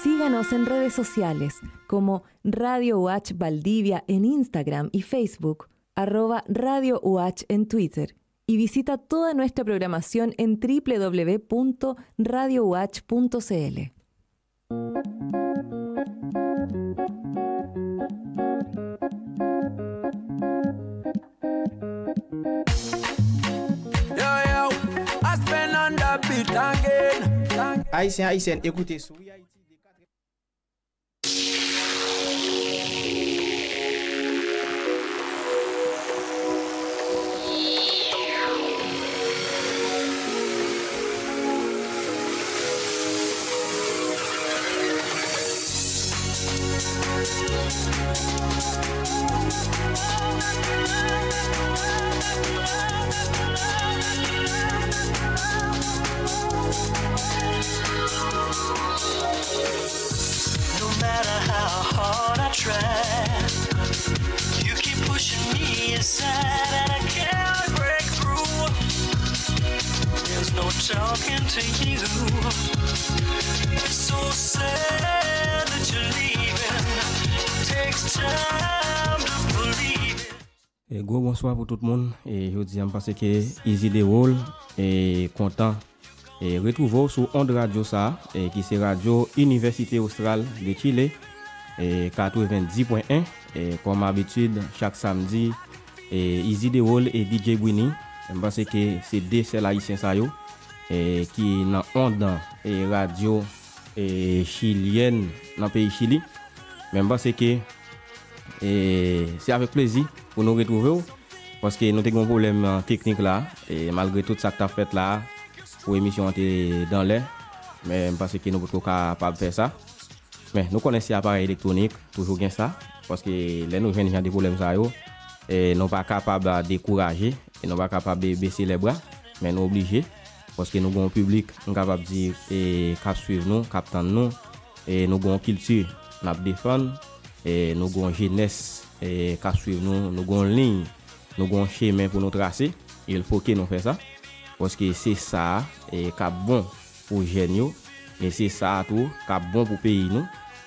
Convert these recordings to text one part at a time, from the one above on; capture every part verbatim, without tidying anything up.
Síganos en redes sociales como Radio Watch Valdivia en Instagram y Facebook, arroba Radio Watch en Twitter, y visita toda nuestra programación en w w w punto radio watch punto c l. Yo, yo, Aspen on the beat again. Ayisyen, Ayisyèn, ekoute sou Rehaiti de quatre. No matter how hard I try, you keep pushing me aside and I can't break through. There's no talking to you. It's so sad that you're leaving. Takes time to believe it. E gwo bonswa pou tout moun. E jodi a, m panse ke Izi Dewol, e kontan, e retwouve w sou ond radyo sa a, e ki se radyo Inivèsite Ostral de Chile, e katrevenndis pwen en, e kòm abitid, chak samdi, e Izi Dewol e D J Bwini, m panse ke se de sèl ayisyen sa yo, e ki nan ond, e radyo, e chilyèn nan peyi Chili. Men m panse ke, e se avèk plezi pou nou retwouve w, paske nou te gen yon pwoblèm, e, teknik la, e malgre tout sa k t ap fèt la, pou emisyon an te dan lè, men m panse ke nou potko kapab fè sa. Men nou konnen se aparèy elektwonik, toujou gen sa, paske lè nou jwenn jan de pwoblèm sa yo, e nou pa kapab, a, dekouraje, e nou pa kapab, e, bese lè bra, men nou oblije, paske nou gen yon piblik, m kapab di, e k ap swiv nou, k ap tann nou, e nou gen yon kilti n ap defann, e nou gen yon jenès, e k ap swiv nou, nou gen yon liy, nou gen yon chemen pou nou trase, e l fo ke nou fè sa, paske se sa, e k ap bon pou jèn yo, men se sa a tou k ap bon pou peyi nou,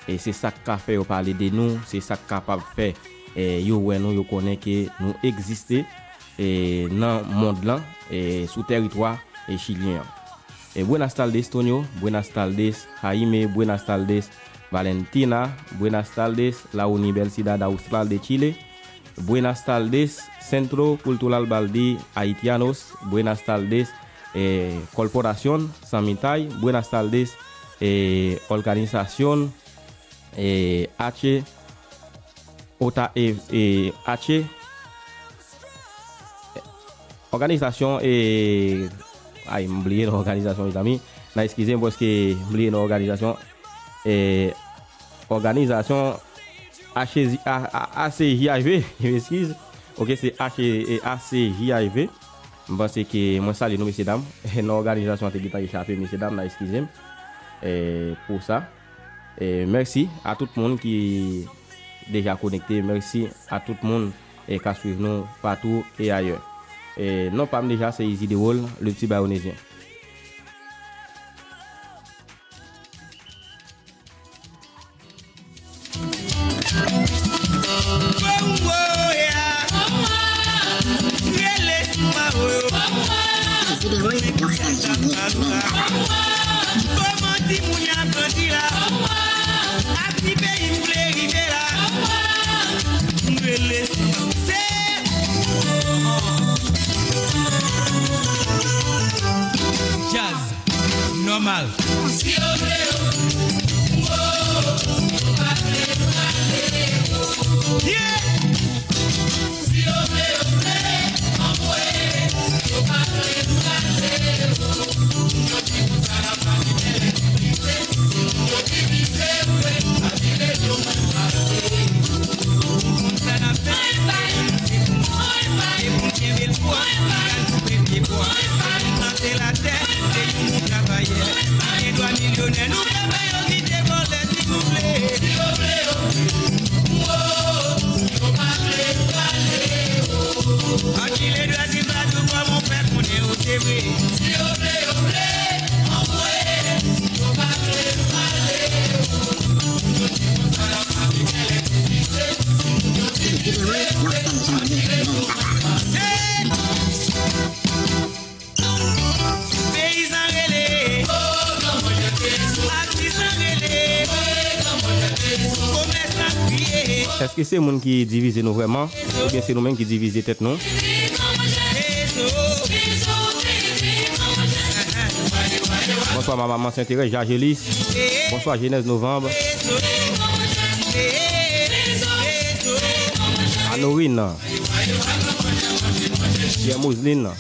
e se sa k ka fè yo pale de nou, se sa k kapab fè, e yo wè nou, yo konnen ke nou egziste, e nan mond lan, e sou tèritwa, e chilyen an. E buenas tardes, Tonio, buenas tardes, Jaime, buenas tardes, Valentina, buenas tardes, la Unibelsidad Austral de Chile, buenas tardes, Centro Cultural Baldi Haitianos, buenas tardes, e Corporación San Mitay, buenas tardes, e Organización, e H, Ota, e, e H, Òganizasyon, e, ay, m bliye non òganizasyon, mezanmi. N a eskize m paske m bliye non òganizasyon. E, òganizasyon H C J, A, A, A C J H V, je m'excuse. Ok, se H, e, A C J H V. M panse ke mwen salye nou, mesye dam. Non òganizasyon an te gentan echape, mesye dam, n a eskize m, e, pou sa. E mèsi a tout moun ki deja konekte. Mèsi a tout moun, e, k ap swiv nou patou e ayè. E non pa m deja, se Izi Dewol, le ti bayonezyen. Kòman timoun yo ap grandi la? Ak ki peyi m vle rive la? M rele se djaz nòmal. Si yo vle yo, oh, yo pa vle yo, pa vle yo. Yeah! Èske se moun ki divize nou vrèman? Oubyen se nou menm ki divize tèt nou? Bonswa, manman Senterè, Jajelis. Bonswa, Jenèz Novanb. Anorine. Pierre Moseline.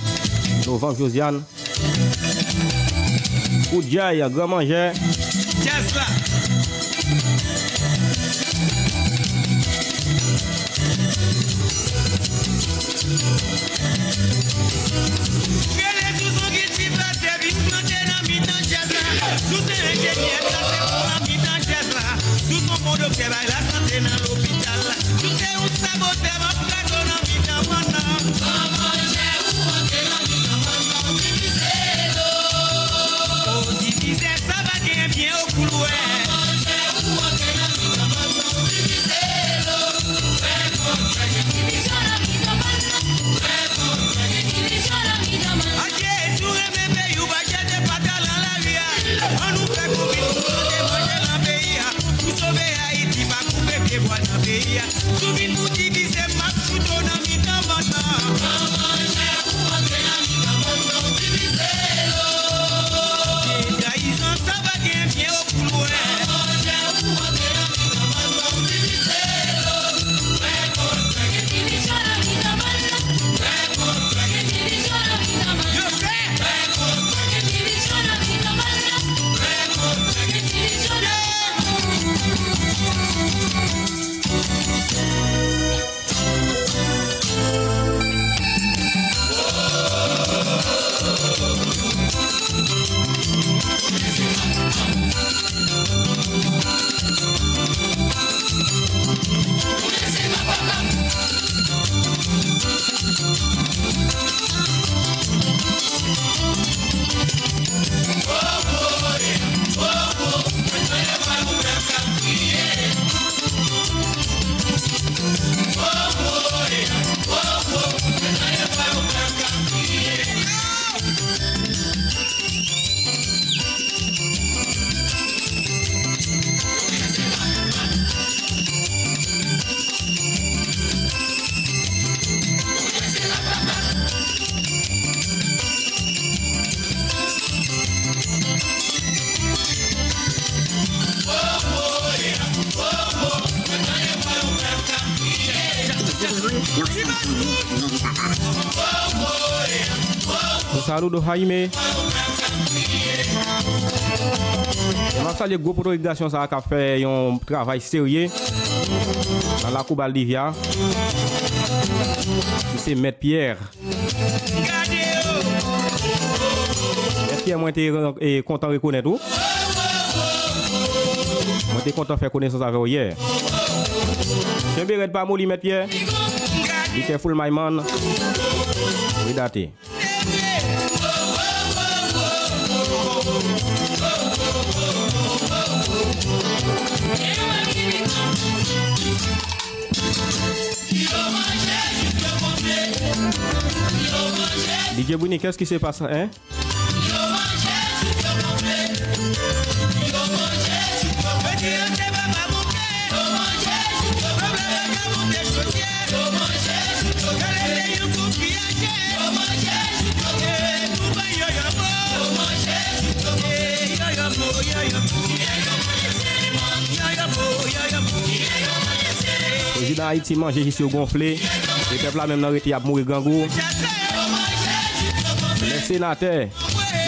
Novanb Josiane. Koudjay, gran manjè. Djaz la. Rele sou son kiltivatè, vin plante nan mitan djaz la. Sou se enjenyè, plase pou nan mitan djaz la. Sou son bon doktè, bay lasante nan lopital la. Sou se yon sabotè, m ap kraze w nan mitan bann nan. O divizè, sa va gen byen o koulwè. Adje, si w renmen peyi w, pa chèche fatal nan lari a. Ann nou fè konbit pou plante manje nan peyi a. Pou sove Ayiti, pa koupe pye bwa nan peyi a. Si w vin pou divize m, m ap fout ou nan mitan bann nan. Trayizan, sa va gen byen o koulwè. Yo fè. Un saludo, Jaime. E m ap salye gwo poto Igrasyon sa a k ap fè yon travay serye nan lakou Baldivya. Li se Mèt Pyè. Mèt Pyè, mwen te, e, kontan rekonèt ou. Mwen te kontan fè konesans avè w yè. Kenbe rèd, pa moli, Mèt Pyè. Be careful, my man. Wi, date. D J Brini, qu'est-ce qui se passe, hein? Prezidan Ayiti manje jis yo gonfle, e pèp la menm nan rete y ap mouri grangou. Lè senatè,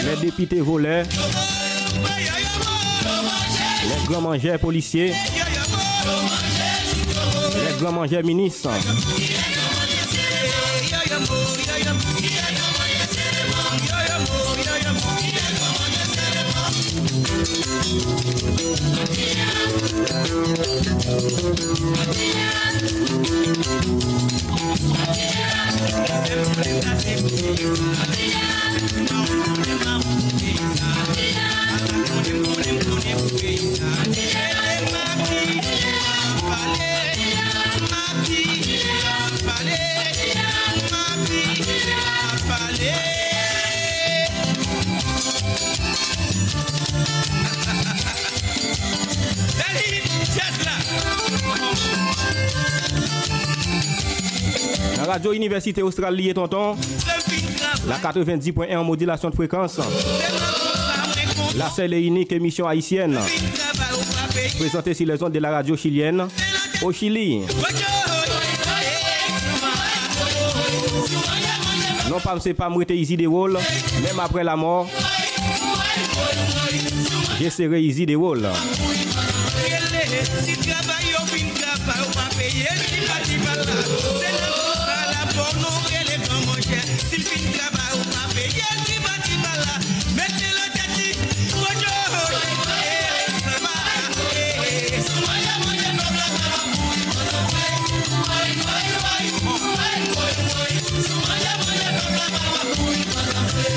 lè depite volè, lè gran manjè polisye, lè gran manjè minis. Radyo Inivèsite Ostral li ye, tonton. La katrevenndis pwen en an modilasyon de frekans. La sèl e inik emisyon ayisyèn prezante si lèzond de la radyo chilyèn o Chili. Non pa m se pa m, rete Izi Dewol, menm aprè lamò, je serai Izi Dewol. Travay yo fin travay, ou pa peye, tipa tipa la. Se nan konsa la, bon, nou rele granmoun chè. Si l fin travay, ou pa peye, tipa tipa la. Mete l an tèt li, kote, e, samba, e, samba, manje, manje, pèp la, pèp la, mouri, pèp la, mouri.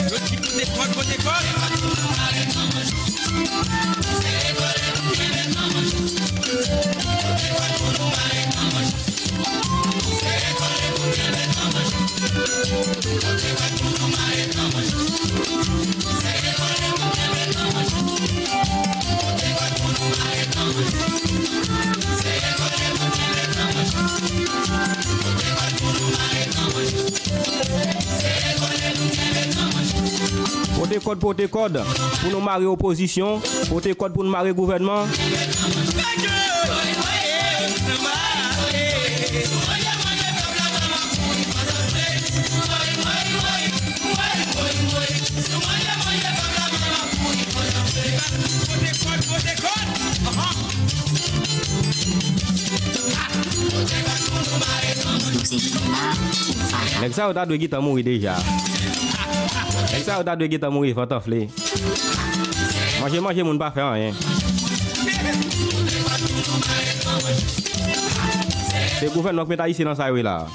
Yo di kote kòd, kote kòd. Pote kòd, pote kòd pou nou mare opozisyon, pote kòd pou nou mare gouvènman. Nèg sa yo ta dwe gentan mouri deja. Nèg sa yo ta dwe gentan mouri, vant anfle. Manje, manje, moun pa fè anyen. Se gouvènman k met Ayisyen nan sa yo ye la.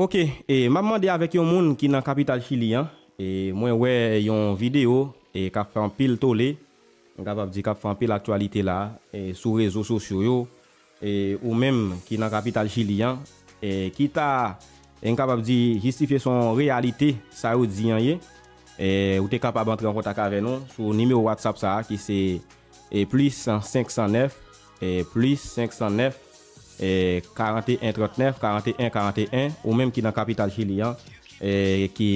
Ok, e m ap mande avèk yon moun ki nan kapital Chili an. E mwen wè yon videyo, e k ap fè anpil tole, m kapab di k ap fè anpil aktyalite la, e sou rezo sosyo yo, e ou menm ki nan kapital Chili an, e ki ta, e m kapab di, jistifye se yon reyalite sa yo di an ye, e ou te kapab antre an kontak avè nou sou nimewo WhatsApp sa a ki se, e plis senk san nèf, e plis senk san nèf, e karanteyen trannèf, karanteyen karanteyen, ou menm ki nan kapital Chili an, e ki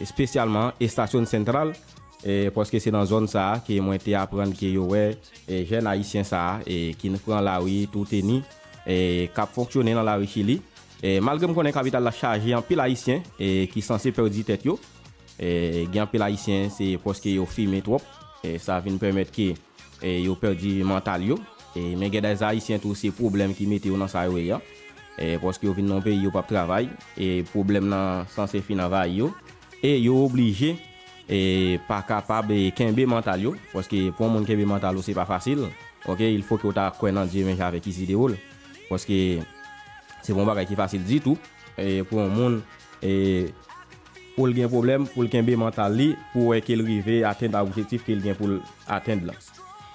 espesyalman Estación Central, e paske se nan zòn sa a ke mwen te aprann ke yo wè, e jèn ayisyen sa a, e ki pran lari tou teni, e k ap fonksyone nan lari Chili. E malgre m konnen kapital la chaje anpil ayisyen, e ki sanse pèdi tèt yo, e gen anpil ayisyen se paske yo fimen twòp, e sa vin pèmèt ke, e yo pèdi mantal yo. E men gen de ayisyen tou se pwoblèm ki mete yo nan sa yo ye an. E paske yo vin nan yon peyi yo p ap travay, e pwoblèm nan sanse fin anvayi yo. E yo oblije, e pa kapab, e kenbe mantal yo, paske pou yon moun kenbe mantal ou se pa fasil. Ok, il faut que ou ta kwè nan Dye menm jan avèk Isidéwol. Paske se pa yon bagay ki fasil ditou, e pou yon moun, e pou l gen pwoblèm, pou l kenbe mantal li, pou wè ke l rive atenn a objektif ke l gen pou l atenn lan.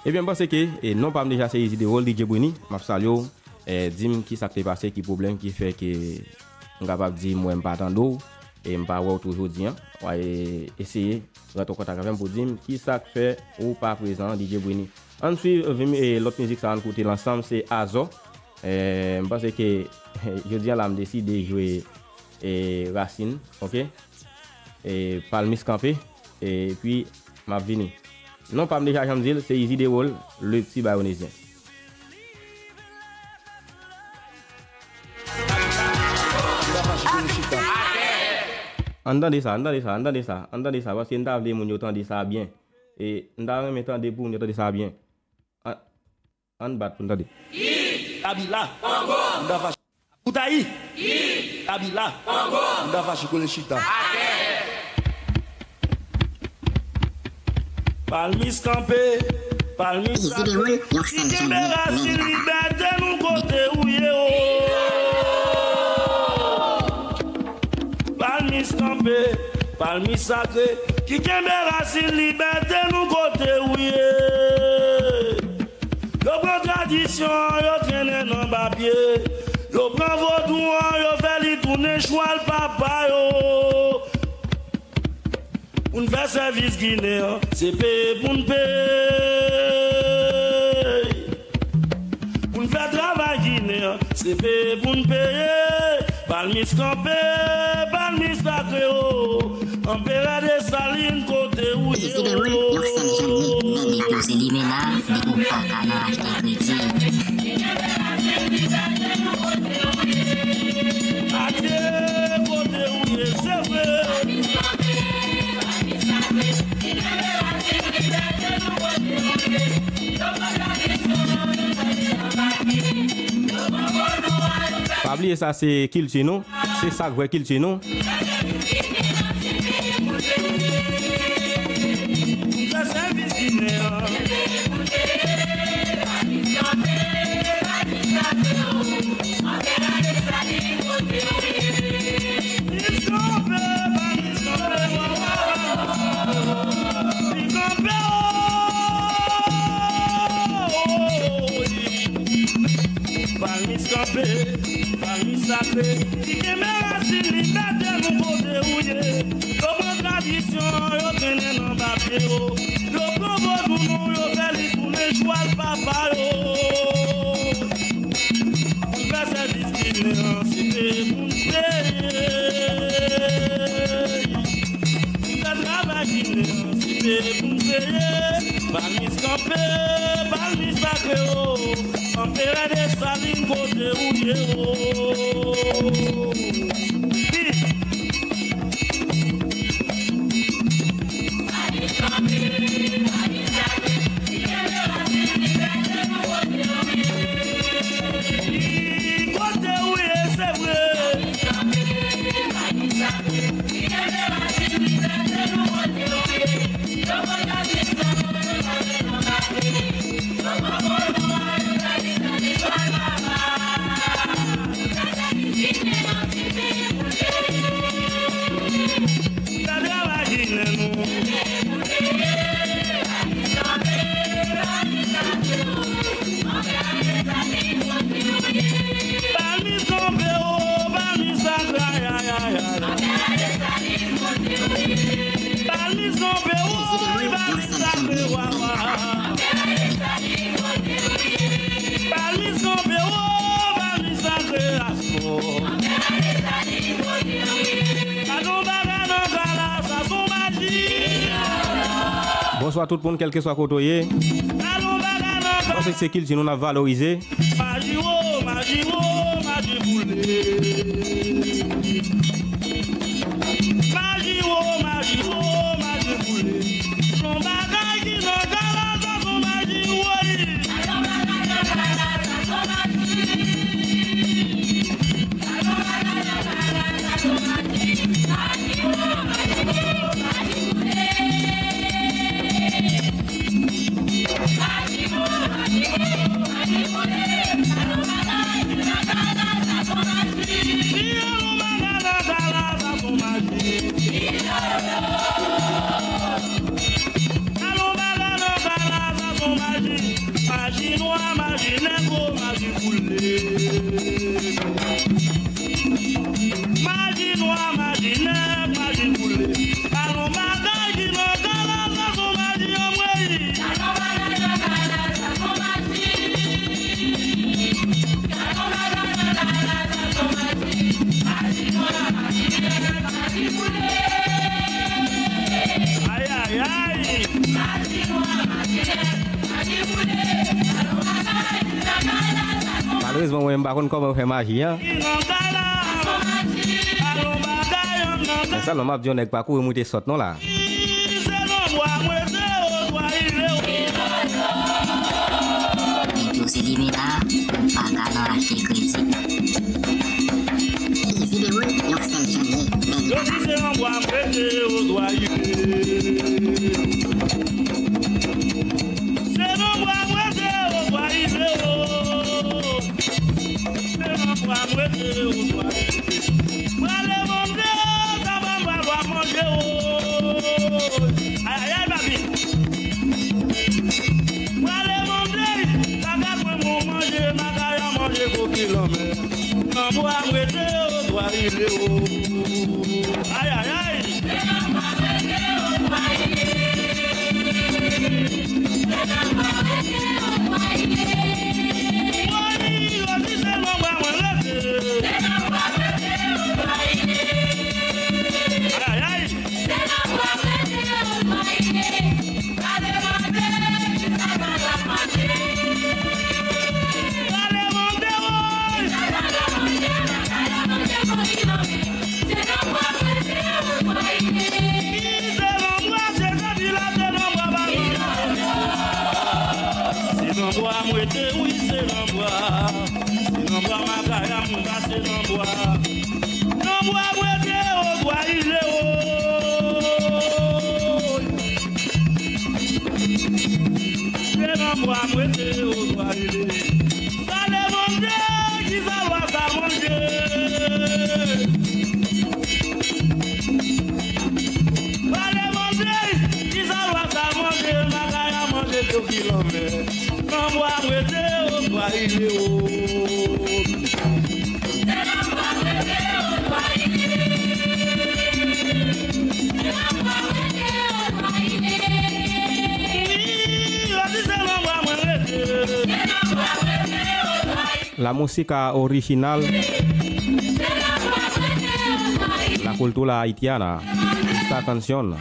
Ebyen, m panse ke, e non pa m deja se Isidéwol, D J Brini, m ap salye w, e di m kisa k te pase, ki pwoblèm ki fè ke m kapab di m wè m pa tande w, e m pa wè w tou jodi an. W a, e eseye rantre an kontak avè m pou di m kisa k fè ou pa prezan, D J Brini. Ann swiv, e, lòt mizik sa, ann koute l ansanm, se Azò. E, m panse ke jodi an la, m deside jwe, e, Rasin, ok? E, Palmis kanpe, e, epi m ap vini. Non pa m deja janm di l, se Isidéwol, le ti bayonezyen. Ann tande sa, ann tande sa, ann tande sa, ann tande sa, paske m ta vle moun yo tande sa byen. E m ta renmen tande pou moun yo tande sa byen. Ann, ann bat pou n tande. Kabila. Kongo. M ta fache. Koutayi. Kabila. Kongo. M ta fache konnen chita. Palmis kanpe, palmis sake, ki kenbe rasin libète nou kote ou ye o. Palmis kanpe, palmis sake, ki kenbe rasin libète nou kote ou ye. Yo pran tradisyon an, yo trennen nan papye. Yo pran vodou an, yo fè li tounen chwal papa yo. Sèvis Ginen an, se peye pou n peye. Pou n fè travay Ginen an, se peye pou n peye. Palmis kanpe, palmis sakre o. Anperè Desalin, kote ou ye o? Dezide Woul, yon sèl jèn li, nèg la. Yo se limena, depi w pa ka nan achte kredi. Adye, kote ou ye, se vre. Pa bliye sa se kilti nou, se sa k vrè kilti nou. Palmis kanpe, palmis sakre, ki kenbe rasin li, mete nou kote ou ye. Yo pran tradisyon, yo trennen nan papye yo. Yo pran vodou nou, yo fè li tounen chwal papa yo. Pou n fè sèvis Ginen an, se peye pou n peye. Pou n fè travay Ginen an, se peye pou n peye. Palmis kanpe, palmis sakre o. Anperè Desalin, kote ou ye o? Di. Kote ou ye, se vre. Palmis kanpe, o, palmis sakre, aspò. Gade yon bagay nan kay la, sa se yon maji. Bonswa tout moun, kèlkeswa kote w ye. Gade yon bagay nan kay. Paske se kilti nou n ap valorize. Maji wo, maji wo, maji boule. Maji wo, maji wo, maji boule. Yon bagay ki nan kay la, sa se yon maji, woy. Maji nwa, maji nèg, o, maji boule. Maji nwa, maji nèg, maji boule. Alon bagay ki nan kay la, sa se yon maji, anmwey. Ay, ay, ay. Malerezman, mwen menm m pa konn kòman yo fè maji a. Men sèlman m ap di yon nèg pa kouri moute sòt non la. Nèg yo se limena, ou pa ka nan achte kredi. Easy Dewoul, yon sèl jèn li, bèl papa. Se nan bwa m rete, o, bwa rive, o. Se nan bwa m rete, o, bwa rive. Prale mande, sa pa m pral bwa manje, o. Ay, ay, ay, papi. Prale mande, sa ka jwenn bon manje, makaya manje koki lanmè. Nan bwa m rete, o, bwa rive, o. Ay, ay, ay. Se nan bwa m rete, wi, se nan bwa. Se nan bwa Makaya m pase nan bwa. Nan bwa m rete, o bwa rile, o. Se nan bwa m rete, o bwa rile. Gade manje, ki sa lwa sa manje. Pale manje, ki sa lwa sa manje, Makaya manje tou ki lanmè. Nan bwa m rete, o bwa rile, o. Wi, yo di se nan bwa mwen rete. La música original, la cultura haitiana, esta canción.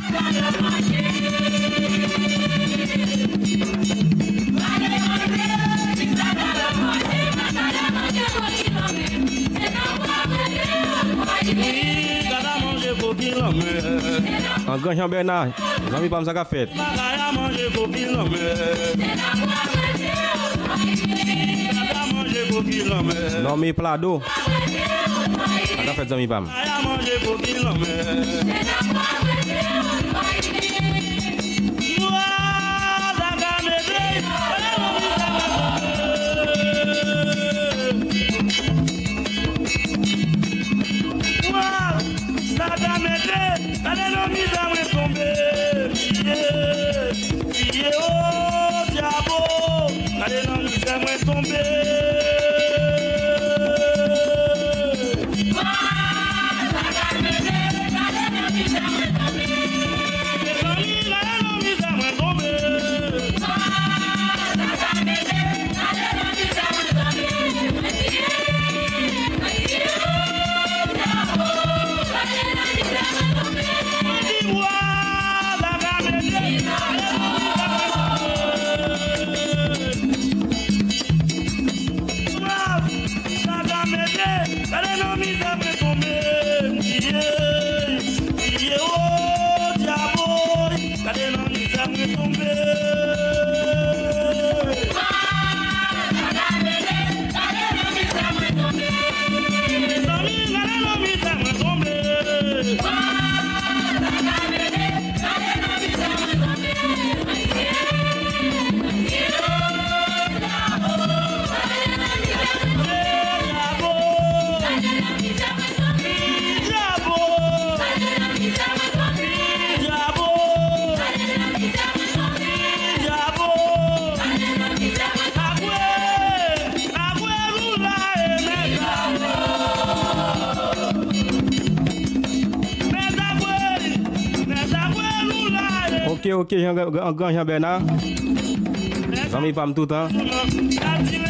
Angan Jean Bernard, zanmi pa m, sa k ap fèt? Nòmi Plado. Sa k ap fèt, zanmi pa m? Sa ta mete, gade nan mizè mwen tonbe. Tiye, tiye, o dyabo, gade nan mizè mwen tonbe. Mezanmi, gade nan mizè mwen tonbe. Gade nan mizè mwen tonbe, tiye, tiye, o dyabo, gade nan mizè mwen tonbe. Mezanmi, gade nan mizè mwen tonbe. Ok, ok, Jean, Gran, Gran Jean Bernard. Zanmi pa m toutan.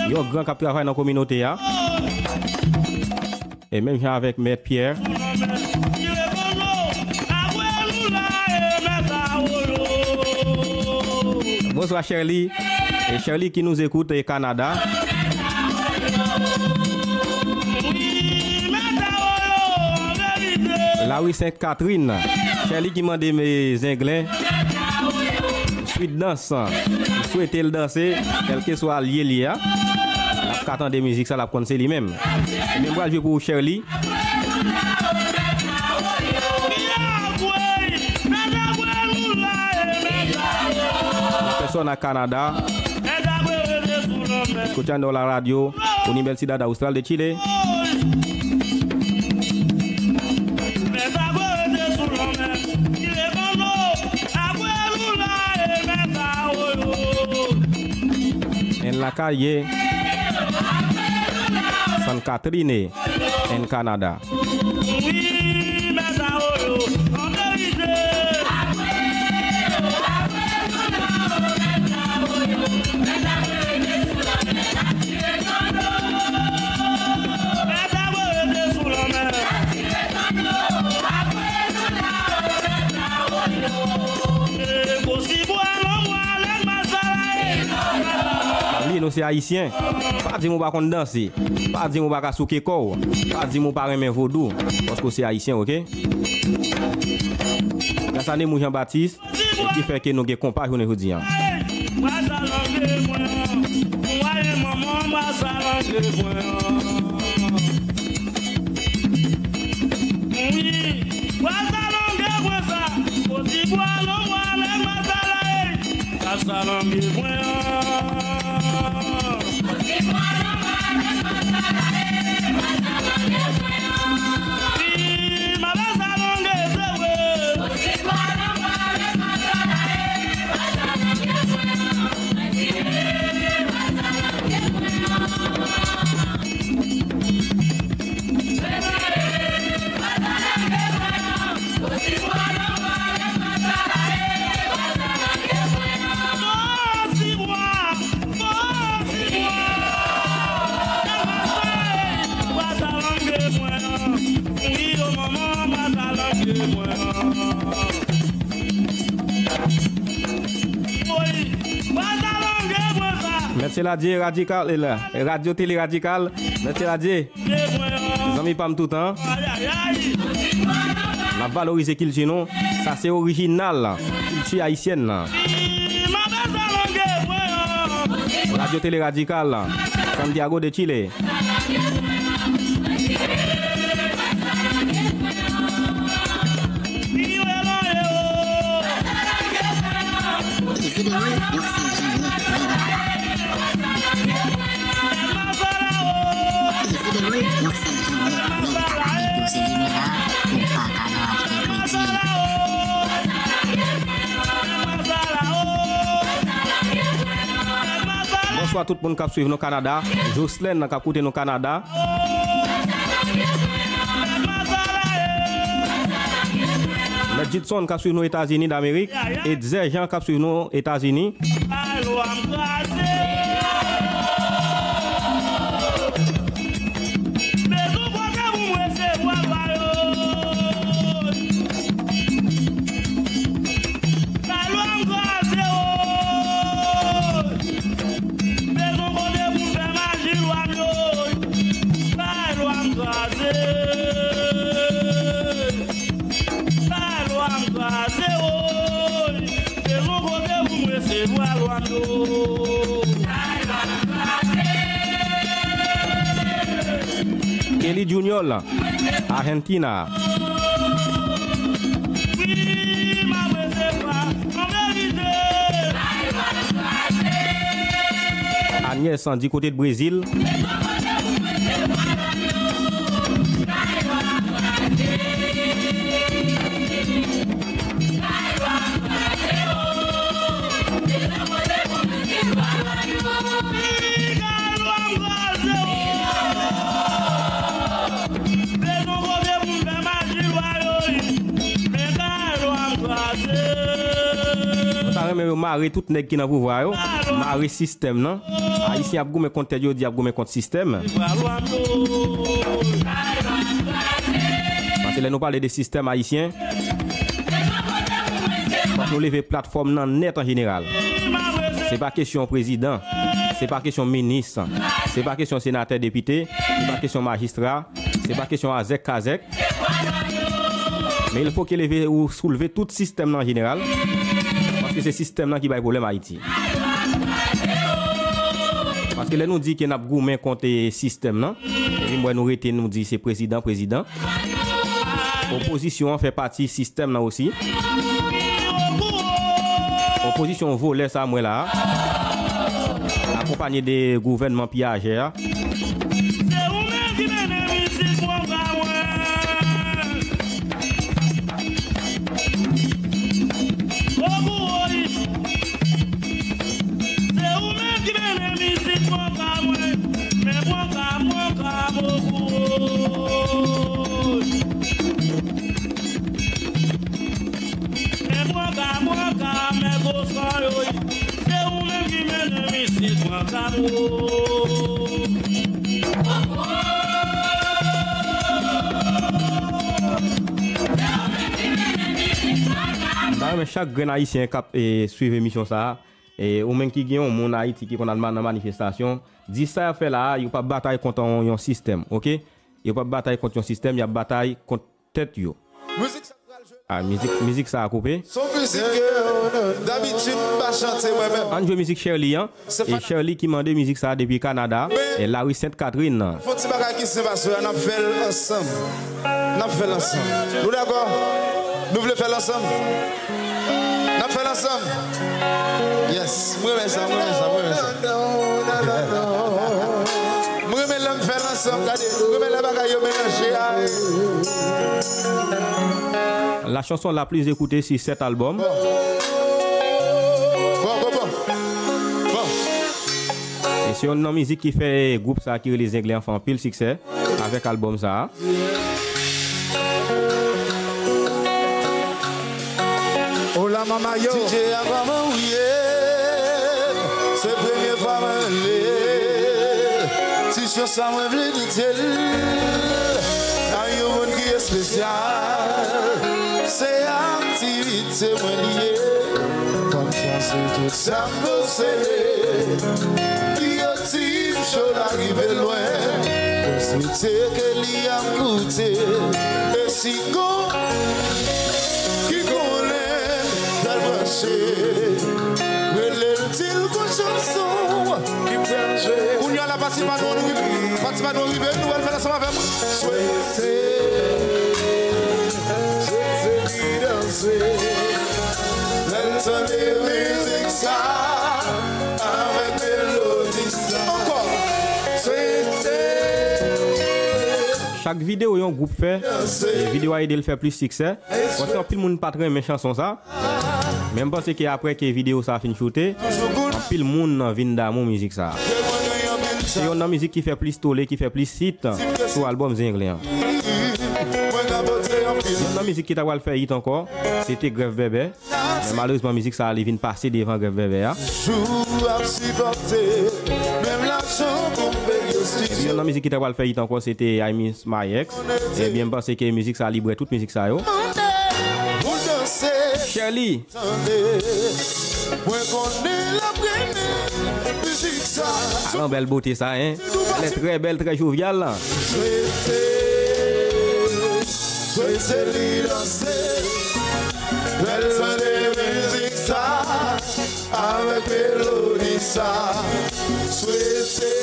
Yon gran k ap travay nan kominote a. E menm jan avèk Mèt Pierre. Bonswa, Sherly. E Sherly ki nous écoute e Kanada. Lari Sent Katrin, Sherly ki mande m Zenglen. Swit dans. M swete l danse, kèlkeswa lye l ye a. L ap ka tande mizik sa, l ap konn se li menm. Men m pral jwe pou ou, Sherly. Persona Canada. Escuchando la radio Universidad Austral de Chile. En la calle San Katrine, en Canada. Wi, mèt Awoyo, an verite. Nou se ayisyen. Pa di m ou pa konn danse. Pa di m ou pa ka souke kò w. Pa di m ou pa renmen vodou. Paske w se ayisyen, oke? Gras a Nemou Jean Baptiste, e ki fè ke nou gen konpa jounen jodi a. Bwazalangè mwen an, mwen manman Bwazalangè mwen an. Wi, Bwazalangè mwen sa, osi bwa non mwen ale Bwazalangè. Bwazalangè mwen an. Wi, m ale Bwazalangè se vre. Mèt Seladye Radikal, e la, Radyo Tele Radikal, Mèt Seladye. Zanmi pa m toutan. N ap valorize kilti nou. Sa se orijinal kilti ayisyèn nan. Radyo Tele Radikal, Santiago de Chile. Li se dewoul yon sèl jan nèg mwen nan papa. Li se dewoul yon sèl jan nèg mwen nan papa. Ou se limera, ou pa ka nan achte kredi. Bonswa tout moun k ap swiv nou Kanada. Jocelyn k ap koute nou Kanada. Mèt Judson k ap swiv nou Etazini Damerik. Etzer Jean k ap swiv nou Etazini. Bezwen kote pou m fè maji lwa m yo. Bay lwa m kraze. Bay lwa m kraze, woy. Bezwen kote pou m resevwa lwa m yo. Kelly Junior la, Argentina. Agnès, di kote de Brezil. Nou ta renmen yo mare tout nèg ki nan pouvwa yo, mare sistèm nan. Ayisyen ap goumen kont tèt yo, di ap goumen kont sistèm. Paske lè nou pale de sistèm ayisyen, fòk nou leve platfòm nan nèt an jeneral. Se pa kesyon prezidan, se pa kesyon minis, se pa kesyon senatè, depite, se pa kesyon majistra, se pa kesyon azèk kazèk. Men il fo ke leve ou soulve tout sistèm nan an jeneral. Paske se sistèm nan ki bay pwoblèm Ayiti. Paske lè nou di ke n ap goumen kont, e, sistèm nan, epi m wè nou rete nou di se prezidan, prezidan. Opozisyon an fè pati sistèm nan osi. Opozisyon vòlè sa m wè la a, akonpanye de gouvènman piyajè a. Se ou menm ki mennen mizik mwen ka mwen. Ogowoy. Se ou menm ki mennen mizik mwen ka mwen. Men mwen ka mwen ka ogowoy. Men mwen ka mwen ka men gwo san yo. Se ou menm ki mennen mizik mwen ka mwen. M ta renmen chak grenn ayisyen k ap, e, swiv emisyon sa a, E ou menm ki gen yon moun Ayiti ki konn al ma-, nan manifestasyon, di sa y ap fè la a, yo p ap batay kont yon, yon sistèm, oke? Yo p ap batay kont yon sistèm, y ap batay kont tèt yo. Mizik sa pral jwe. Ah, mizik, mizik sa a koupe. Se yon mizik ke dabitid m pa chante mwen menm. Ann jwe mizik Sherly an. E Sherly ki mande mizik sa a depi Kanada, e lari Sent Katrin nan. Fon ti bagay ki senp aswè a, n ap fè l ansanm. N ap fè l ansanm. Nou dakò? Nou vle fè l ansanm? N ap fè l ansanm. Yes. Mwen renmen sa, mwen renmen sa, mwen renmen sa. Mwen renmen lè m fè l ansanm, gade. Mwen renmen lè bagay yo melanje a. La chanson la plus écoutée sur cet album. Bon, bon, bon. Bon. E se youn nan mizik ki fè gwoup sa ki rele Zenglen an fè anpil siksè avèk albòm sa a. Hola, mama, yo. D J a, kòman ou ye? Se premye fwa mwen rele. Ti cho sa mwen vle dedye l a yon moun ki espesyal. Se aktivite mwen li ye. Kòm sa se tout sa m posede. Li yo di m cho la rive lwen. Mwen swete ke li ap koute. E si gon ki konnen, fè l branche. Rele l, di l gon chanson ki pral jwe. Kounye a la, pati pa nou rive. Pati pa nou rive, nou pral fè l ansanm avè m. Swete, swete li danse. Lè l tande mizik sa, avèk melodi sa. Ankò. Swete. Chak videyo yon gwoup fè, e videyo a ede l fè plis siksè. Paske anpil moun pa t renmen chanson sa. Men m panse ke apre ke videyo sa fin choute, anpil moun vin damou mizik sa. Se youn nan mizik ki fè plis tole, ki fè plis hit sou albòm Zenglen an. Youn nan mizik ki ta pral fè hit ankò, se te Grèv Bèbè. Men malerezman, mizik sa a, li vin pase devan Grèv Bèbè a. Jou ap sipòte, menm lajan pou m peye estidyo. Youn nan mizik ki ta pral fè hit ankò, se te I Miss My Ex. Ebyen, m panse ke mizik sa a, li bwè tout mizik sa yo. Pou danse. Sherly. Tande, mwen konnen l ap renmen mizik sa. Alon bèl bote sa, en. Elle est très belle, très joviale. Swete, swete li danse. Lè l tande mizik sa, avèk melodi sa. Swete,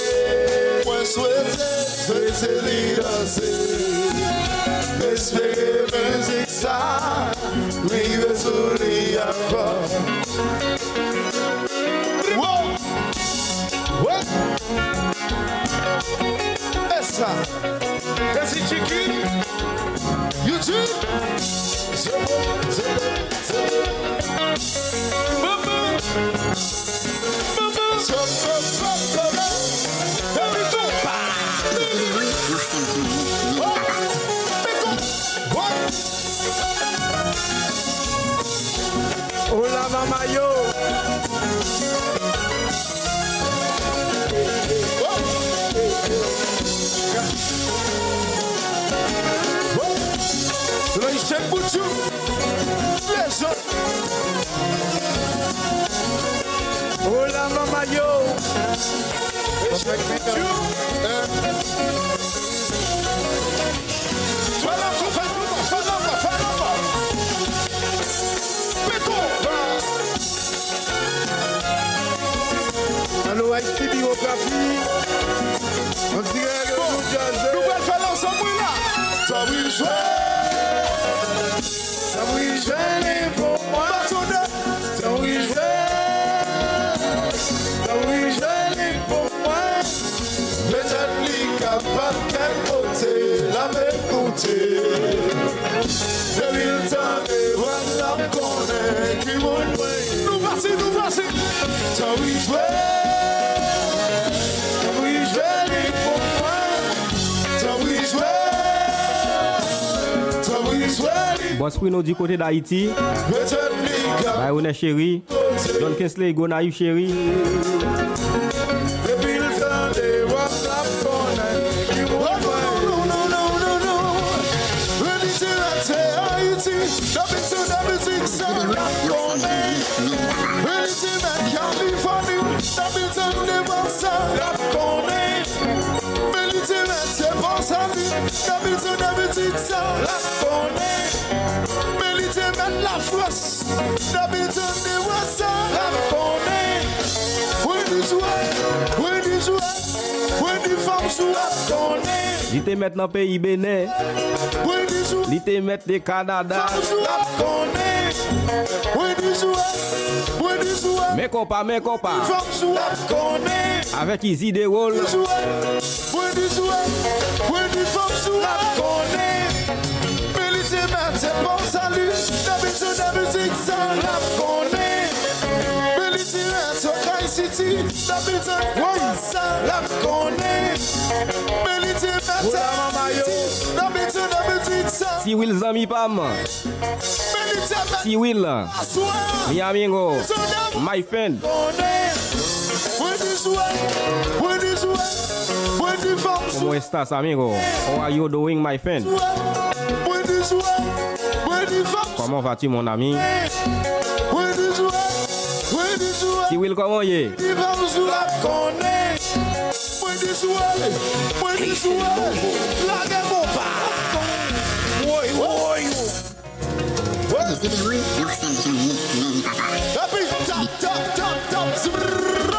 mwen swete, swete li danse. Espere mizik sa rive sou li ankò. Wow! Wè! Esa! Esi Tchiki! YouTube! Zobo, zobo, zobo. Bobo! Bobo! Zobo, zobo, zobo. Every two. Oh! Big up. What? Hola, mama, yo. Lay chèk bout yo. Lèzòt. Hola, mama, yo. Respect, Peter. Fè lanmou, fè lanmou, fè lanmou, fè lanmou. Beto. Allo, Haïti Biwografi. An dirèk de New Jersey. Nou pral fè l ansanm, wi, la. Tanbri jwe. Tanbri jwe li pou mwen. Tanbri jwe. Tanbri jwe li pou mwen. Petèt li kapab kèk kote l ap ekoute. Depi l tande vwa l, l ap konnen ki moun mwen ye. Nou pase, nou pase. Tanbri jwe. Tanbri jwe li pou mwen. Tanbri jwe. Tanbri jwe li. Boss Pwino di kote Dayiti. Petèt li ka Byronè cheri. John Kensley, Gonayiv cheri. Depi l tande w ap, l ap konnen ki moun mwen. Redi dirèk se Ayiti. Depi l tande mizik sa, l ap konnen. Redi dirèk, y ap Tann devan sa, l ap konnen. Men li te mèt se pa sali. Davidson, Davidson sa, l ap konnen. Men li te mèt Lafrans. Davidson devan sa, l ap konnen. Wendy Jouet, Wendy Jouet, Wendy fanm sou, l ap konnen. Li te mèt nan peyi Benen. Wendy Jouet. Li te mèt de Kanada. Fanm sou, l ap konnen. Wendy Jouet, Wendy Jouet. Men konpa, men konpa. Fanm sou, l ap konnen. Avèk Izi Dewol. Wendy Jouet, Wendy Jouet, Wendy fanm sou, l ap konnen. Men li te mèt se pa sali. Davidson nan mizik sa, l ap konnen. Men li te mèt se Okay City. Davidson devan sa, l ap konnen. Men li te mèt se Davidson nan mizik sa. Ti Will zanmi pa m. Men li te mèt Ti Will. Aswè. Mi amigo. My friend. Konnen. Wendy Jouet, Wendy Jouet, Wendy fanm sou. ¿Cómo estás, amigo? How are you doing, my friend? Wendy Jouet, Wendy fanm sou. Comment vas-tu, mon ami? Wendy Jouet, Wendy Jouet. Ti Will, kòman w ye? Wendy fanm sou, l ap konnen. Wendy Jouet, Wendy Jouet. Lage konpa. Woy, woy. Epi, tap, tap, tap, tap, zrrrr.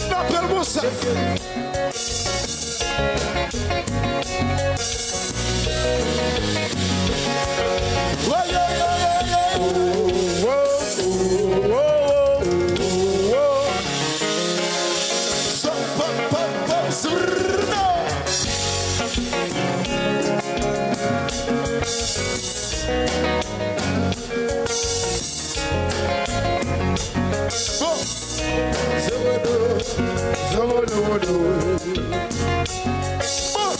N ap pran l konsa. Bon. Zobodo, zobodo. Bon,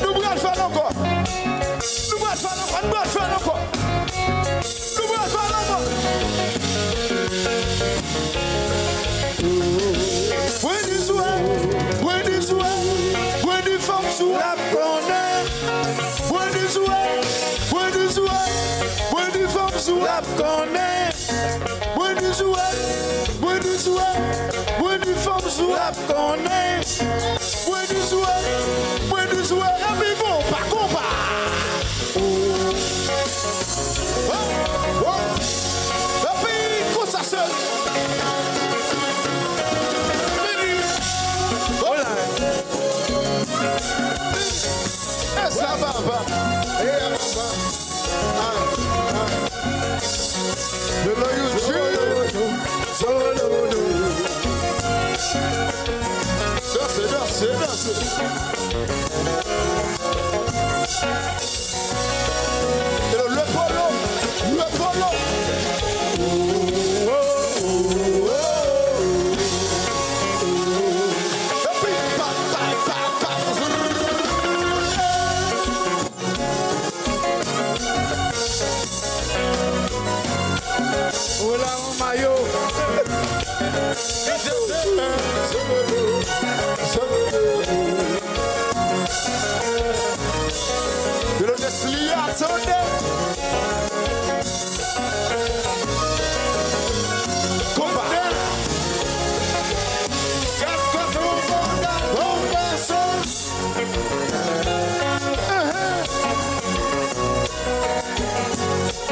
nou pral fè l ankò. Nou pral fè l ankò, nou pral fè l ankò. Nou pral fè l ankò. Wendy Jouet, Wendy Jouet, Wendy fanm sou, l ap konnen. Wendy Jouet, Wendy Jouet, Wendy fanm sou, l ap konnen. Wendy Jouet, Wendy Jouet, Wendy fanm sou, l ap konnen. Wendy Jouet, Wendy Jouet, epi konpa, konpa. Oh, oh. Epi konsa se. Vini. Hola. Esa baba. Esa baba. Ah, ah. Danse, danse, danse. E le polo, le polo. Epi, pa, pa, pa, pa. Hola, manman yo. Yo, Leslie, atande. Konpa. Gad kote w monte, yon gason.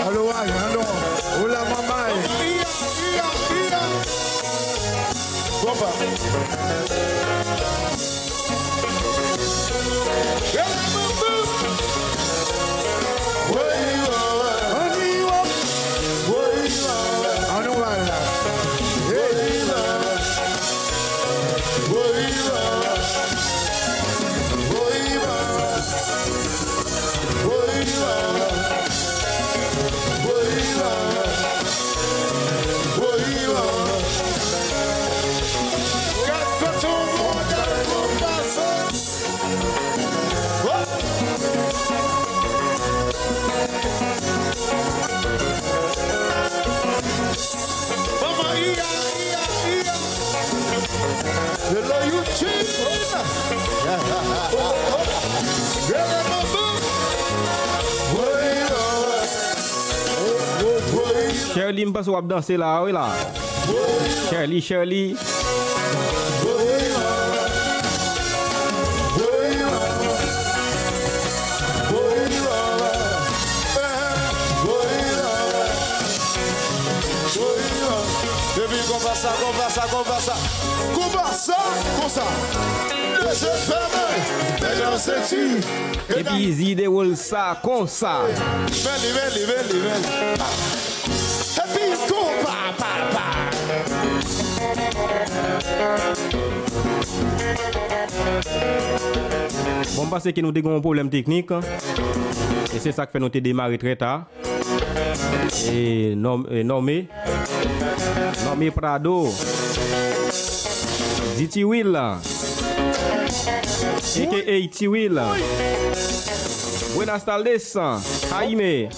Alo, ay, alo. Hola, mamay. Iya, iya, iya. Konpa. Ann nou al la. Hey. Manman, iya, iya, iya. Shirley, m panse w ap danse la, wi la. Shirley, Shirley. Epi konpa sa, konpa sa, konpa sa. Konpa sa, konsa. De je fèmen, men nan senti. Epi Easy déwoule sa konsa. Bèli, bèli, bèli, bèli. Epi konpa, pa, pa. Bon, m panse ke nou te gen yon pwoblèm teknik. E se sa k fè nou te demare trè ta. E Nòm-, e Nòme. Nòme Prado. Di Tiwil. A K A Tiwil. Buenas tardes, Jaime.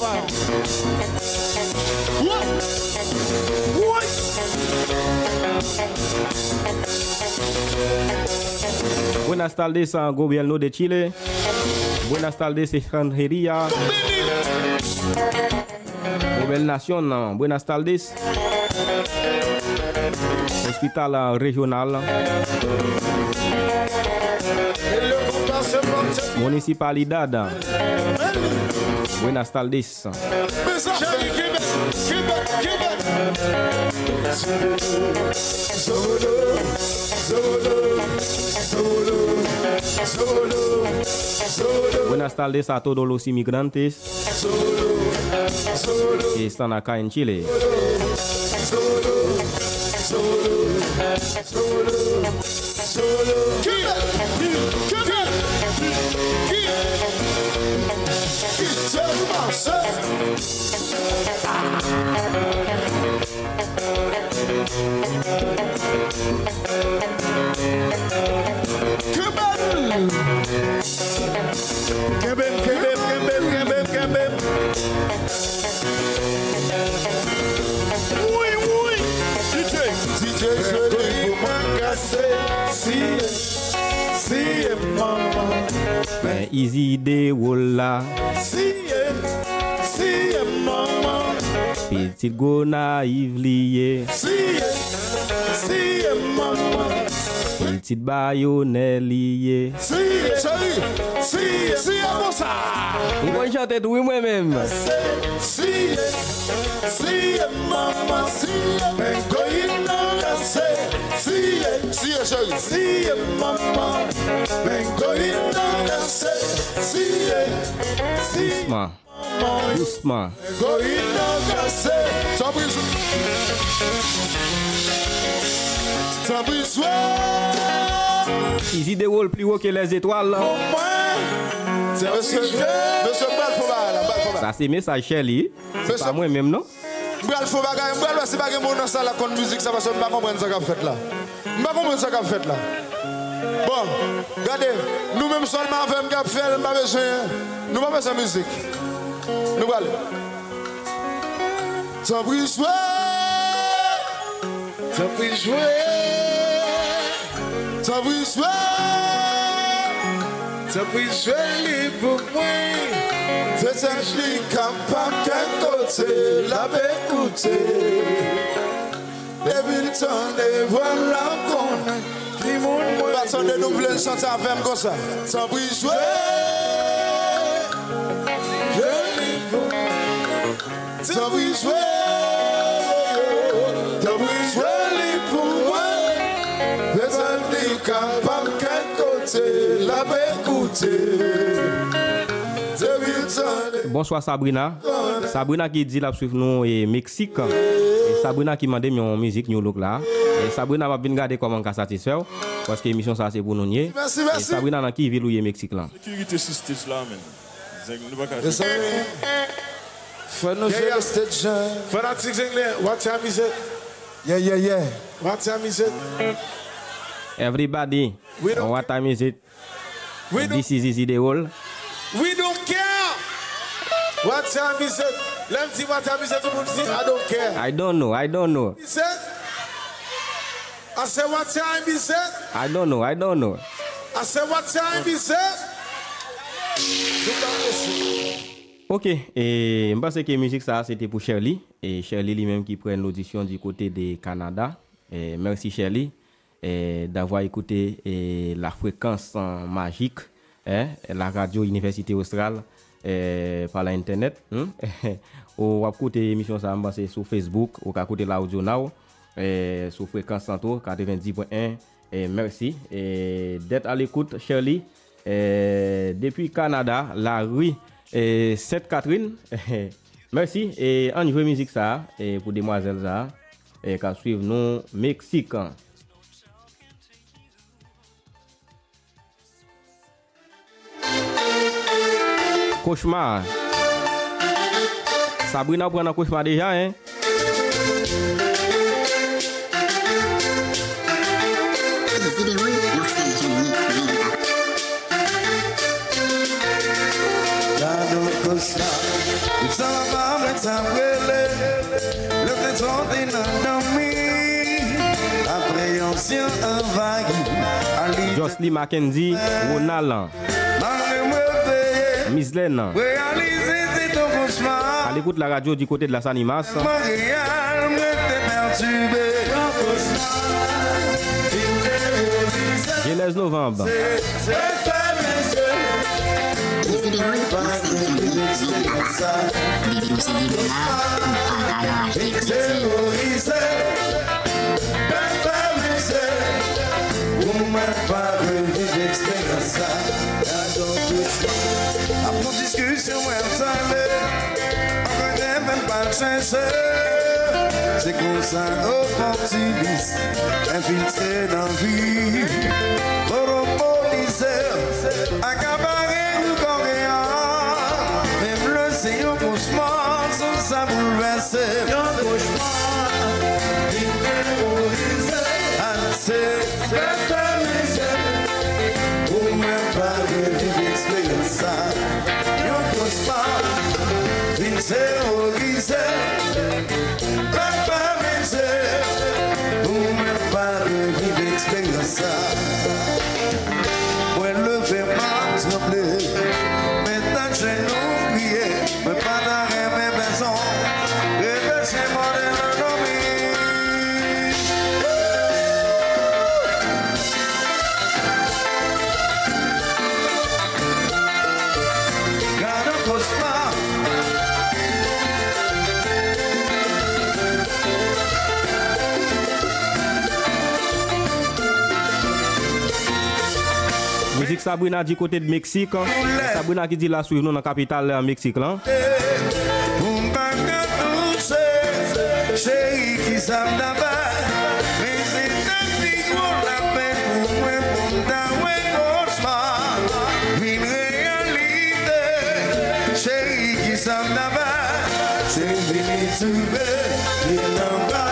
Buenas tardes, gobierno de Chile. Buenas tardes, extranjería. Gobernación, buenas tardes. Hospital, ah, regional. Municipalidad. Buenas tardes. Buenas tardes a todos los inmigrantes. Están acá en Chile. Kenbe m! Kenbe m, kenbe m, kenbe m, kenbe m, kenbe m. Wouyy, wouyy! D J! D J jwe li pou mwen. Kase, siye, siye manman. Men Easy déwoule la. Siye, siye manman. Pitit Gonayiv li ye. Siye, siye manman. Pitit Bayonè li ye. Siye, cheri, siye, siye konsa. M konn chante tou, wi, mwen menm. Siye, siye manman, siye. Men goyim nan kase. Siye, siye, cheri, siye manman. Men goyim nan kase. Siye, siye. Dousman. Dousman. Easy déroule plus haut que les étoiles. Mesye, mesye, m pral fè yon bagay la, m pral fè yon bagay. Sa se mesaj Shelly. Se pa mwen menm non. M pral fè yon bagay, m pral wè si pa gen moun nan sal la konn mizik sa, paske m pa konprann sa k ap fèt la. M pa konprann sa k ap fèt la. Bon, gade, nou menm sèlman avè m k ap fè l, m pa bezwen, nou pa bezwen mizik. Nou prale. Tanpri jwe. Tanpri jwe. Tanpri jwe. Tanpri jwe li pou mwen. Petèt li kapab kèk kote l ap ekoute. Depi l tande vwa l, l ap konnen ki moun mwen ye. Pa tande nou vle l chante avè m konsa. Tanpri jwe. Jwe li pou mwen. Tanpri jwe. Tanpri jwe li pou mwen. Petèt li kapab kèk kote l ap ekoute. Depi l tande. Bonswa Sabrina. Sabrina ki di l ap swiv nou e Meksik. E Sabrina ki mande m yon mizik New Look la. E Sabrina, m ap vin gade kòman m ka satisfè w. Paske emisyon sa se pou nou n ye. Mèsi, mèsi. E Sabrina, nan ki vil ou ye Meksik lan? Sekirite sou stage la, men. Zeng, nou pa ka jwe. Mezanmi, fò nou jwe le stage, jan. Fanatik Zenglen, what time is it? Yeah, yeah, yeah. What time is it? Everybody, what time is it? This is Easy Déroule. We don't care. What time is it? Lè m di what time is it, tout moun di, I don't care. I don't know, I don't know. Is it? I say, what time is it? I don't know, I don't know. I say, what time is it? Look at this. Ok, e m panse ke mizik sa a se te pou Sherly. E Sherly li menm ki pran lodisyon di kote de Kanada. E mèsi Sherly, e, d'avoir écouté, e, la fréquence, euh, magique, hein, la radio Université Austral, e, pa la entènèt, hmm? Ou w ap koute emisyon sa a, m panse sou Facebook, ou ka koute la audio now, e, sou frekans lan tou, katrevenndis pwen en, e, mèsi, e, d'être à l'écoute, Sherly, e, depi Kanada, lari, e, Sent Katrin, mèsi, e, ann jwe mizik sa a, e, pou demwazèl sa a, e, k ap swiv nou, Meksik. Kochma. Sabrina pran nan kochma deja, hein? Gade yon kochma. Sa pa mwen sa rele. Lè te tonbe nan dòmi. Apreyansyon anvayi. Jocelyn Mackendy, Ronald. Mizlèn. Reyalize se ton kochma. À l'écoute la radio du côté de Las Animas. Montréal, mwen te pètibe. Genèse Novembre. Se, se fè mesye. Li se dewoule nan sèt janvye de mil katòz. Bebe, ou se lidè a, ou pa ka nan achte eksplike. Terorize. Pou mwen pa reviv eksperyans sa. Ap nan diskisyon mwen tande, antre demen pa chèche. Se konsa opòtinis enfiltre nan vi. Monopolize, akapare ou koke an. Menm lè se yon kosmos, sa boulvèse. Yon kochma, vin terorize. Ase. Fè, fè mizè, pou mwen pa reviv eksperyans sa. Yon kochma vin terorize. Fè, fè mizè, pou mwen pa reviv eksperyans sa. Mwen leve, m ap tranble, men tann jenou kriye. Mwen pa ta renmen pèsonn repeche mòde nan dòmi. Gade yon kochma. Mizik Sabrina di kote de Meksik. Sabrina ki di l ap swiv nou nan kapital, eh, Meksik lan. Pou m pa ka touche, cheri, kisa m ta fè? Men se ta pi gwo lapenn pou mwen pou m ta wè kochma vin reyalite. Cheri, kisa m ta fè? Cheri, vini tire, vin anba.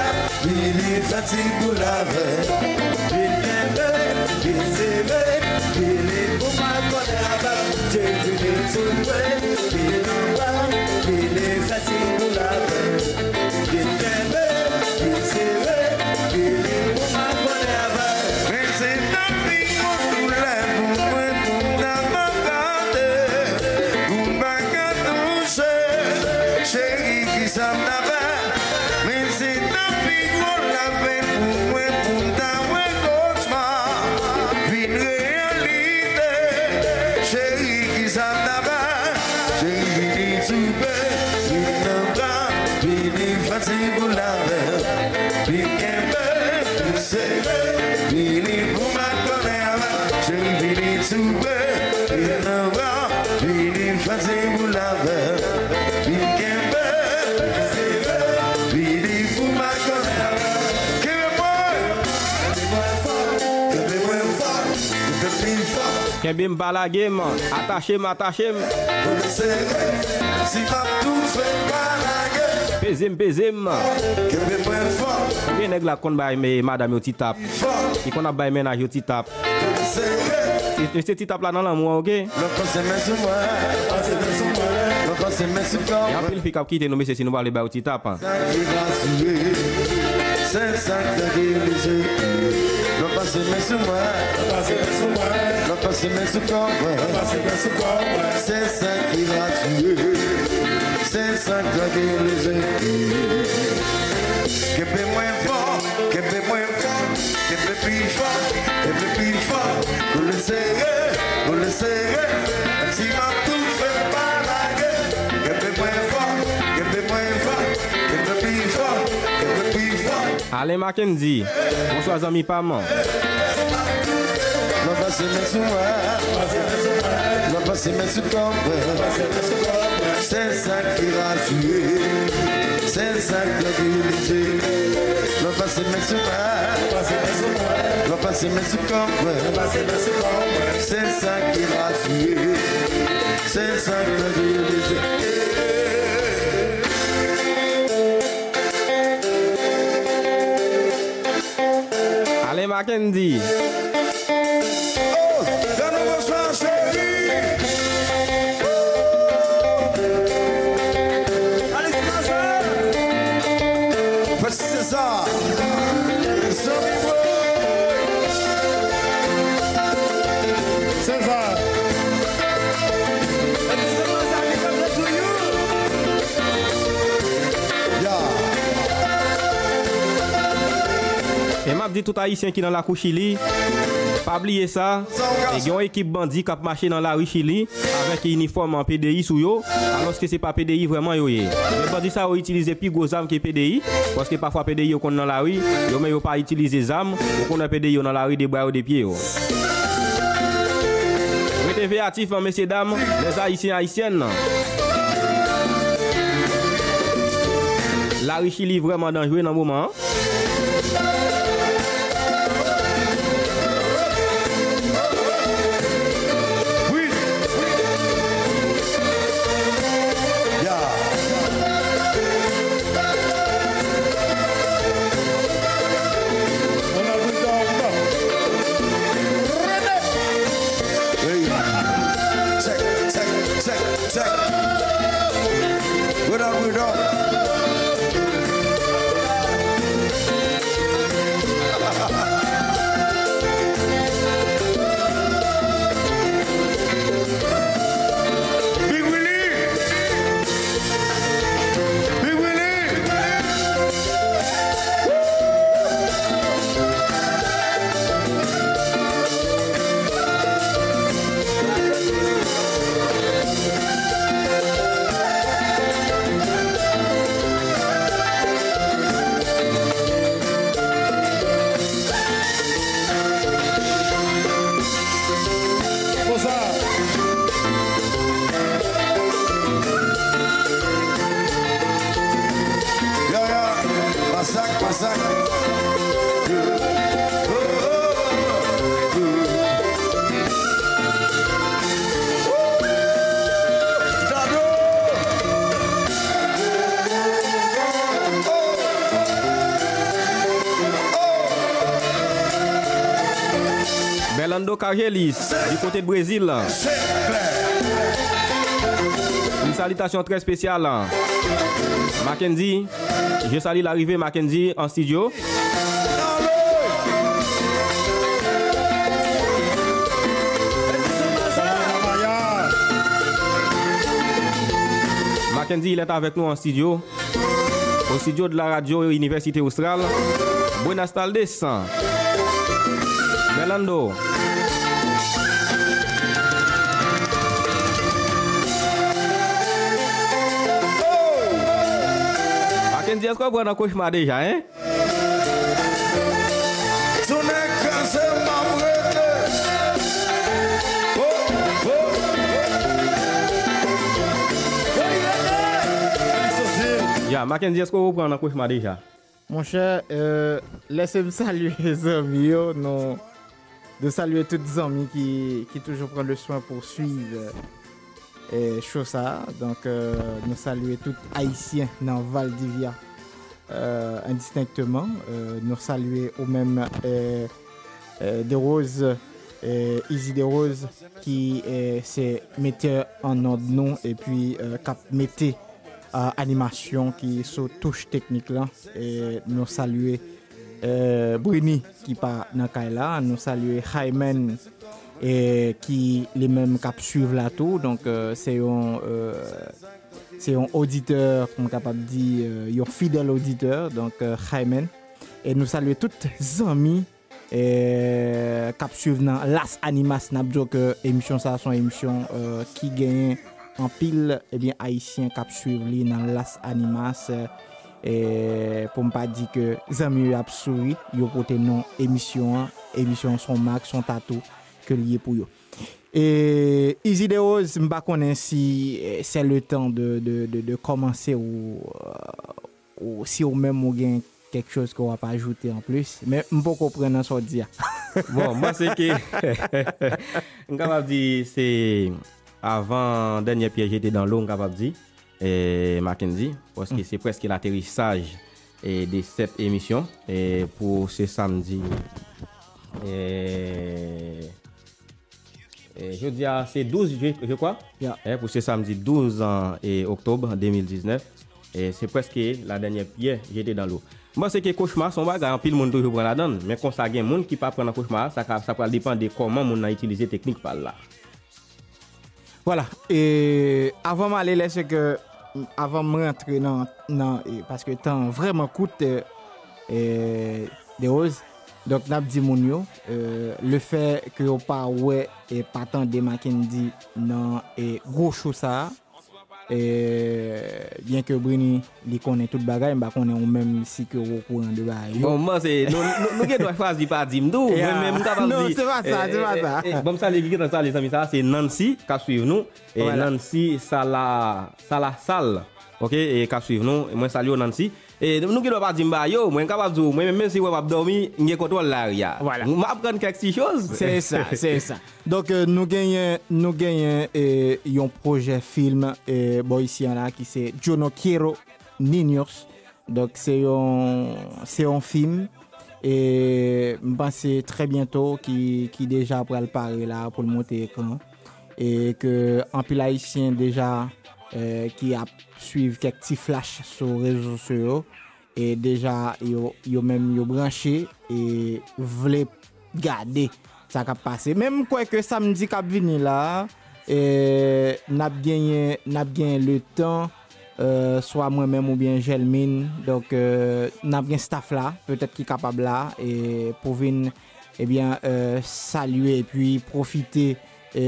Vini fè ti boul avè m. Vin kenbe, vin sere, vini pou m al kole avè m. Vini sou mwen, vin anba, vini fè ti boul avè m. Vin kenbe, vin sere, vini pou m al kole avè m. Men se tankou yon doulè pou mwen, pou m ta pa gade, pou m pa ka touche. Cheri, kisa m ta fè? Men se ta pi gwo lapenn pou mwen pou m ta wè kochma vin reyalite. Cheri, kisa m ta fè? Cheri, vini tire, vin anba, vini fè ti boul avè m. Vin kenbe, vin sere, vini pou m al kole avè m. Cheri, vini tire, vin anba, vini fè ti boul avè m. Vin kenbe, vin sere, vini pou m al kole avè m. Kenbe mwen, kenbe mwen fò, kenbe mwen fò, kenbe pi fò. Kenbe m, pa lage m, atache m, atache m. Pou m sere, si m ap toufe, pa lage m. Peze m, peze m. Kenbe mwen fò. Konbyen nèg la konn bay, eh, madanm yo ti tap? Ki konn ap bay mennaj yo ti tap. Mesye, ti tap la nan lanmou an, oke? Lòt pase men sou mwen. Lòt pase men sou mwen. Lòt pase men sou kò mwen. Gen anpil fi k ap kite nou, mesye, si nou pa vle ba yo ti tap. Sa ki rasire. Se sa k te ki mesye. Lòt pase men sou mwen. Lòt pase men sou mwen. Lòt pase men sou kò mwen. Lòt pase men sou kò mwen. Se sa ki rasire. Se sa k leve leve. Kenbe mwen fò, kenbe mwen fò, kenbe pi fò, kenbe pi fò. Koule sere, koule sere. Menm si m ap toufe, pa lage. Kenbe mwen fò, kenbe mwen fò, kenbe pi fò, kenbe pi fò. Alen Mackendy, bonswa zanmi pa m. Mwen pase men sou mwen, mwen pase men sou kò mwen. Se sa ki rasire, se sa ki trankwilize. Mwen pase men sou mwen, mwen pase men sou kò mwen. Se sa ki rasire, se sa ki trankwilize. Alen Mackendy. Oh, fè nou bonswa, cheri. Alex Mazar. Fè César. Zanmi mwen. César. Ya. E m ap di tout Ayisyen ki nan lakou Chili, pa bliye sa, e gen yon ekip bandi k ap mache nan lari Chili avèk inifòm P D I sou yo, alòske se pa P D I vrèman yo ye. Men bandi sa yo itilize pi gwo zam ke P D I, paske pafwa P D I yo konn nan lari, yo men yo pa itilize zam, ou konn wè P D I yo nan lari de bra yo, de pye yo. Rete veyatif, mesye dam, lèz ayisyen, ayisyèn. Lari Chili vrèman danjre nan moman an. Wi. Ya. Ronald Ridon. Rene. Hey. Check, check, check, check. What up, what up? Big Willie! Big Willie! Konsa. Ya, ya. Masak, masak. Dado. Berlando Cargelis, du côté de Brésil. Une salutation très spéciale. Mackendy, je salue l'arrivée Mackendy en studio. Mackendy, il est avec nous en studio. Au studio de la radio Université Austral. Buenas tardes. Berlando. Mackendy, èske w pran nan kochma deja, hein? Tounen kraze m ap rete. Oh, oh, oh. Ya, Mackendy, èske w pran nan kochma deja? Monchè, euh, lèse m salye zanmi yo, nou, nou salye tout zanmi ki, ki toujou pran le swen pou swiv, euh, show sa a. Donk, euh, nou salye tout Ayisyen nan Valdivia, euh, endistenkteman. Euh, nou salye ou menm, euh, euh, De Rose, euh, Easy De Rose, ki, euh, se metè an nòd nou, epi, euh, k ap mete, euh, animasyon ki sou touch teknik lan. E nou salye, euh, Brini ki pa nan kay la. Nou salye Hayman, e ki li menm k ap swiv la tou. Donk, euh, se yon, euh, se yon oditè, m kapab di, euh, yon fidèl oditè, donk, euh, Hyman. E nou salye tout zanmi, e, k ap swiv nan Las Animas. N ap di w ke emisyon sa a se yon emisyon, euh, ki genyen anpil, ebyen, Ayisyen k ap swiv li nan Las Animas. E pou m pa di ke zanmi yo ap souri, yo pote non emisyon an. Emisyon an se yon mak, se yon tatou ke l ye pou yo. E Izi de Rose, m pa konnen si, eh, c'est le temps de, de, de, de commencer ou, euh, ou si ou menm ou gen kèk choz ke w ap ajoute an plis, men m poko pran nan sa w di a. Bon, m panse ke m kapab di se avan dènyè pyè jete dan lo, m kapab di, e, Mackendy, paske se prèske laterisaj, e, de sèt emisyon, e, pou se samdi, e, e, jodi a se douz, je, je kwa? Ya. E, pou se samdi douz an, e, oktòb de mil diznèf. E, se prèske la dènyè pyè jete dan lo. M panse ke kochma se yon bagay anpil moun toujou pran ladan l, men konsa gen moun ki pa pran nan kochma a, sa ka, sa pral depann de kòman moun nan itilize teknik pa l la. Vwala. E avan m ale, lèske, avan m rantre nan, nan, e, paske tan an vrèman kout, e, e, de Rose. Donk, n ap di moun yo, e, le fè ke yo pa wè e pa tande Mackendy nan, e, gwo cho sa a, e, byen ke Brini, li konnen tout bagay, m pa konnen ou menm si ke ou okouran de bagay yo. Bon, m panse, nou, nou, nou gen dwa chwazi pa di m tou. Mwen menm, m kapab di. Non, se pa sa, se pa sa. Bon, m salye, m kite tan salye zanmi sa a, se Nancy k ap swiv nou. E Nancy Sala, Sala Sal, ok, e k ap swiv nou. Mwen salye w, Nancy. E nou gen dwa pa di m ba yo, mwen kapab di w, mwen menm, menm si mwen p ap dòmi, m gen kontwòl lari a. M aprann kèk ti choz. Se sa, se sa. Donk, e, nou genyen, nou genyen, e, yon pwojè fim, e, bò isi an la ki se Yo no quiero niños. Donk, se yon, se yon fim, e m panse trè byento ki, ki deja pral pare la pou l monte ekran. E ke anpil Ayisyen deja, e, ki ap swiv kèk ti flach sou rezo sosyo yo, e deja yo, yo menm yo branche e vle gade sa k ap pase. Men m kwè ke samdi k ap vini la, e, n ap genyen, n ap genyen letan, e, swa mwen menm oubyen Jèlmin, donk, e, n ap gen staff la, petèt ki kapab la, e, pou vin, ebyen, e, salye epi pwofite, e,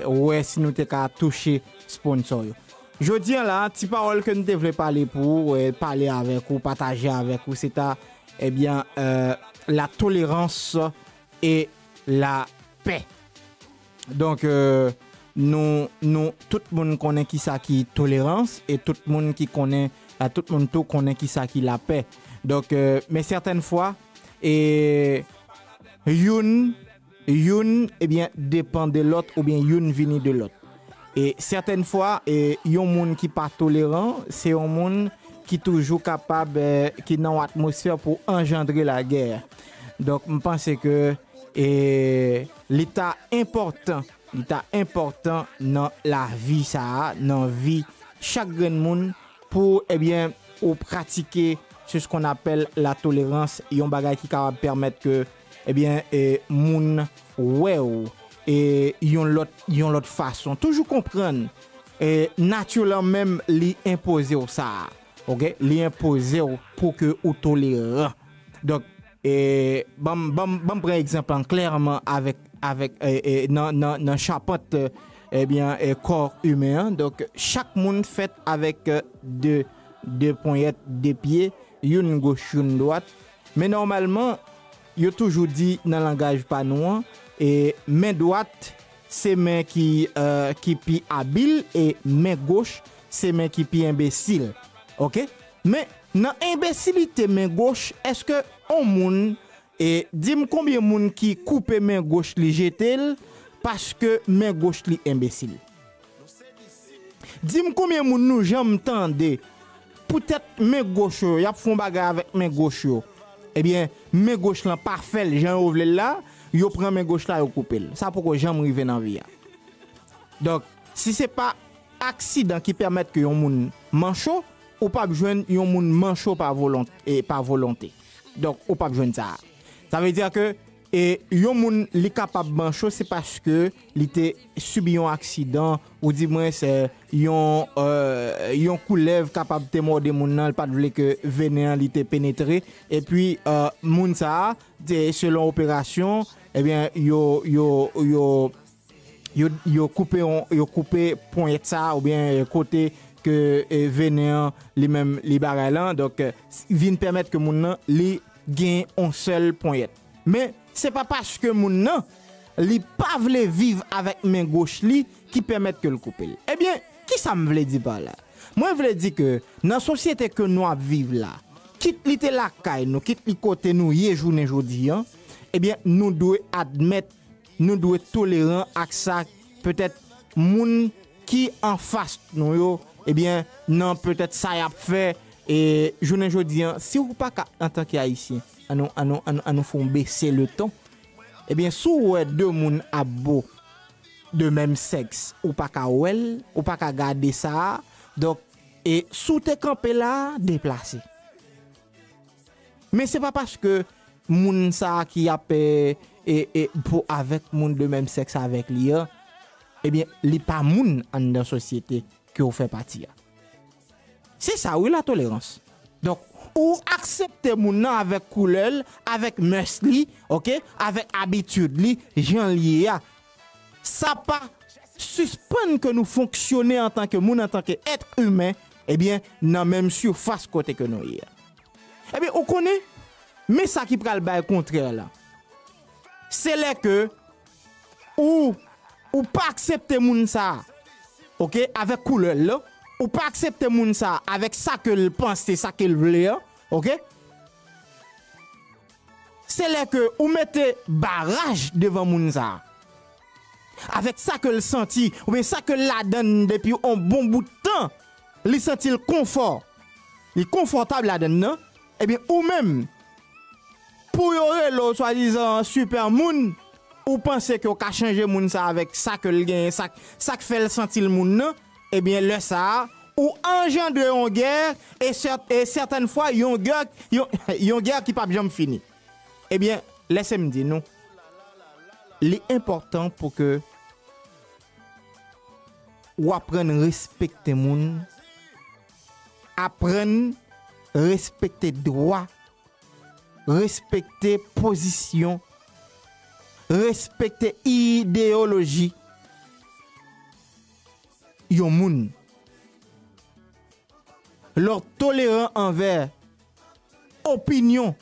wè si nou te ka touche sponsò yo. Jodi an la, ti pawòl ke n te vle pale pou ou, e, pale avèk ou, pataje avèk ou, se ta, ebyen, e, la tolérance et la paix. Donk, e, nou, nou, tout moun konnen kisa ki tolerans, e tout moun ki konnen, e, tout moun tou konnen kisa ki lapè. Donk, e, men sètèn fwa, e, youn, youn, ebyen, depann de lòt, oubyen youn vini de lòt. E sètèn fwa, e, yon moun ki pa toleran, se yon moun ki toujou kapab, e, ki nan yon atmosfè pou anjandre lagè. Donk, m panse ke, e, li ta enpòtan, li ta enpòtan nan lavi sa a, nan vi chak grenn moun, pou, ebyen, ou pratike, c'est ce qu'on appelle la tolérance, yon bagay ki kapab pèmèt ke, ebyen, e, moun wè w, e, yon lòt, yon lòt fason. Toujou konprann, e, nati lan menm li enpoze w sa a, ok? Li enpoze w pou ke ou toleran. Donk, e, ban m, ban m, ban m pran egzanp lan klèman avèk, avèk, e, e, nan, nan, nan chapant, e, ebyen, e, kò imen an. Donk, chak moun fèt avèk, e, de, de ponyèt, de pye, youn goch, youn dwat. Men nòmalman, yo toujou di nan langaj pa nou an, e, men dwat, se men ki, e, ki pi abil, e men goch, se men ki pi enbesil. Ok? Men, nan enbesilite men goch, èske on moun, e, di m konbyen moun ki koupe men goch li jete l, paske men goch li enbesil? Di m konbyen moun nou janm tande, poutèt men goch yo, y ap fè yon bagay avèk men goch yo. Ebyen, men goch lan pa fè l jan yo vle l la, yo pran men goch la, yo koupe l. Sa poko janm rive nan vi a. Donk, si se pa aksidan ki pèmèt ke yon moun mancho, ou p ap jwenn yon moun mancho pa volon-, e pa volonte. Donk, ou p ap jwenn sa a. Sa vle di ke E yon moun li kapab mancho, se paske li te sibi yon aksidan, oudimwens, eh, yon, eh, yon koulèv kapab te mòde moun nan, li pa t vle ke venen an li te penetre. Epi, eh, moun sa a, te, selon operasyon, ebyen, yo, yo, yo, yo, yo koupe yon, yo koupe ponyèt sa a, oubyen, eh, kote ke, eh, venen an li menm li bagay lan. Donk, eh, vin pèmèt ke moun nan li gen yon sèl ponyèt. Men, se pa paske moun nan, li pa vle viv avèk men goch li ki pèmèt ke l koupe l. Ebyen, kisa m vle di pa la? Mwen vle di ke nan sosyete ke nou ap viv la, kit li te lakay nou, kit li kote nou ye jounen jodi an, ebyen, nou dwe admèt, nou dwe toleran ak sa, petèt, moun ki anfas nou yo, ebyen, nan petèt sa y ap fè, e jounen jodi an, si ou pa ka, antanke Ayisyen, annou, annou, annou, annou fè yon bese le ton, ebyen, si w wè de moun ap bo de menm sèks, ou pa ka wè l, ou pa ka gade sa a, donk, e si w te kanpe la, deplase. Men se pa paske moun sa a ki ap, e, e, e, pou avèk moun de menm sèks avèk li an, ebyen, li pa moun anndan sosyete ke w fè pati a. Se sa, wi, latolerans. Donk, ou aksepte moun nan avèk koulè l, avèk mès li, oke, avèk abitid li, jan l ye a. Sa pa sispann ke nou fonksyone antanke moun, antanke èt imen, ebyen, nan menm sifas kote ke nou ye a. Ebyen, ou konnen, men sa ki pral bay kontrè la. Se lè ke ou, ou pa aksepte moun sa a, oke, avèk koulè l, ou pa aksepte moun sa a avèk sa ke l panse, sa ke l vle an, oke? Se lè ke ou mete baraj devan moun sa a. Avèk sa ke l santi, oubyen sa ke l ladann depi yon bon bout tan, li santi l konfò. Li konfòtab ladann nan. Ebyen, ou menm, pou yo rele w swadizan sipè moun, ou panse ke w ka chanje moun sa avèk sa ke l genyen, sa, sa k fè l santi l moun nan, ebyen, lè sa a, ou anjandre yon gè, e sèt-, e sètèn fwa, yon gè, yon, yon gè ki p ap janm fini. Ebyen, lèse m di nou, li enpòtan pou ke w aprann respekte moun, aprann respekte dwa, respekte pozisyon, respekte ideyoloji yon moun. Lè w toleran anvè opinyon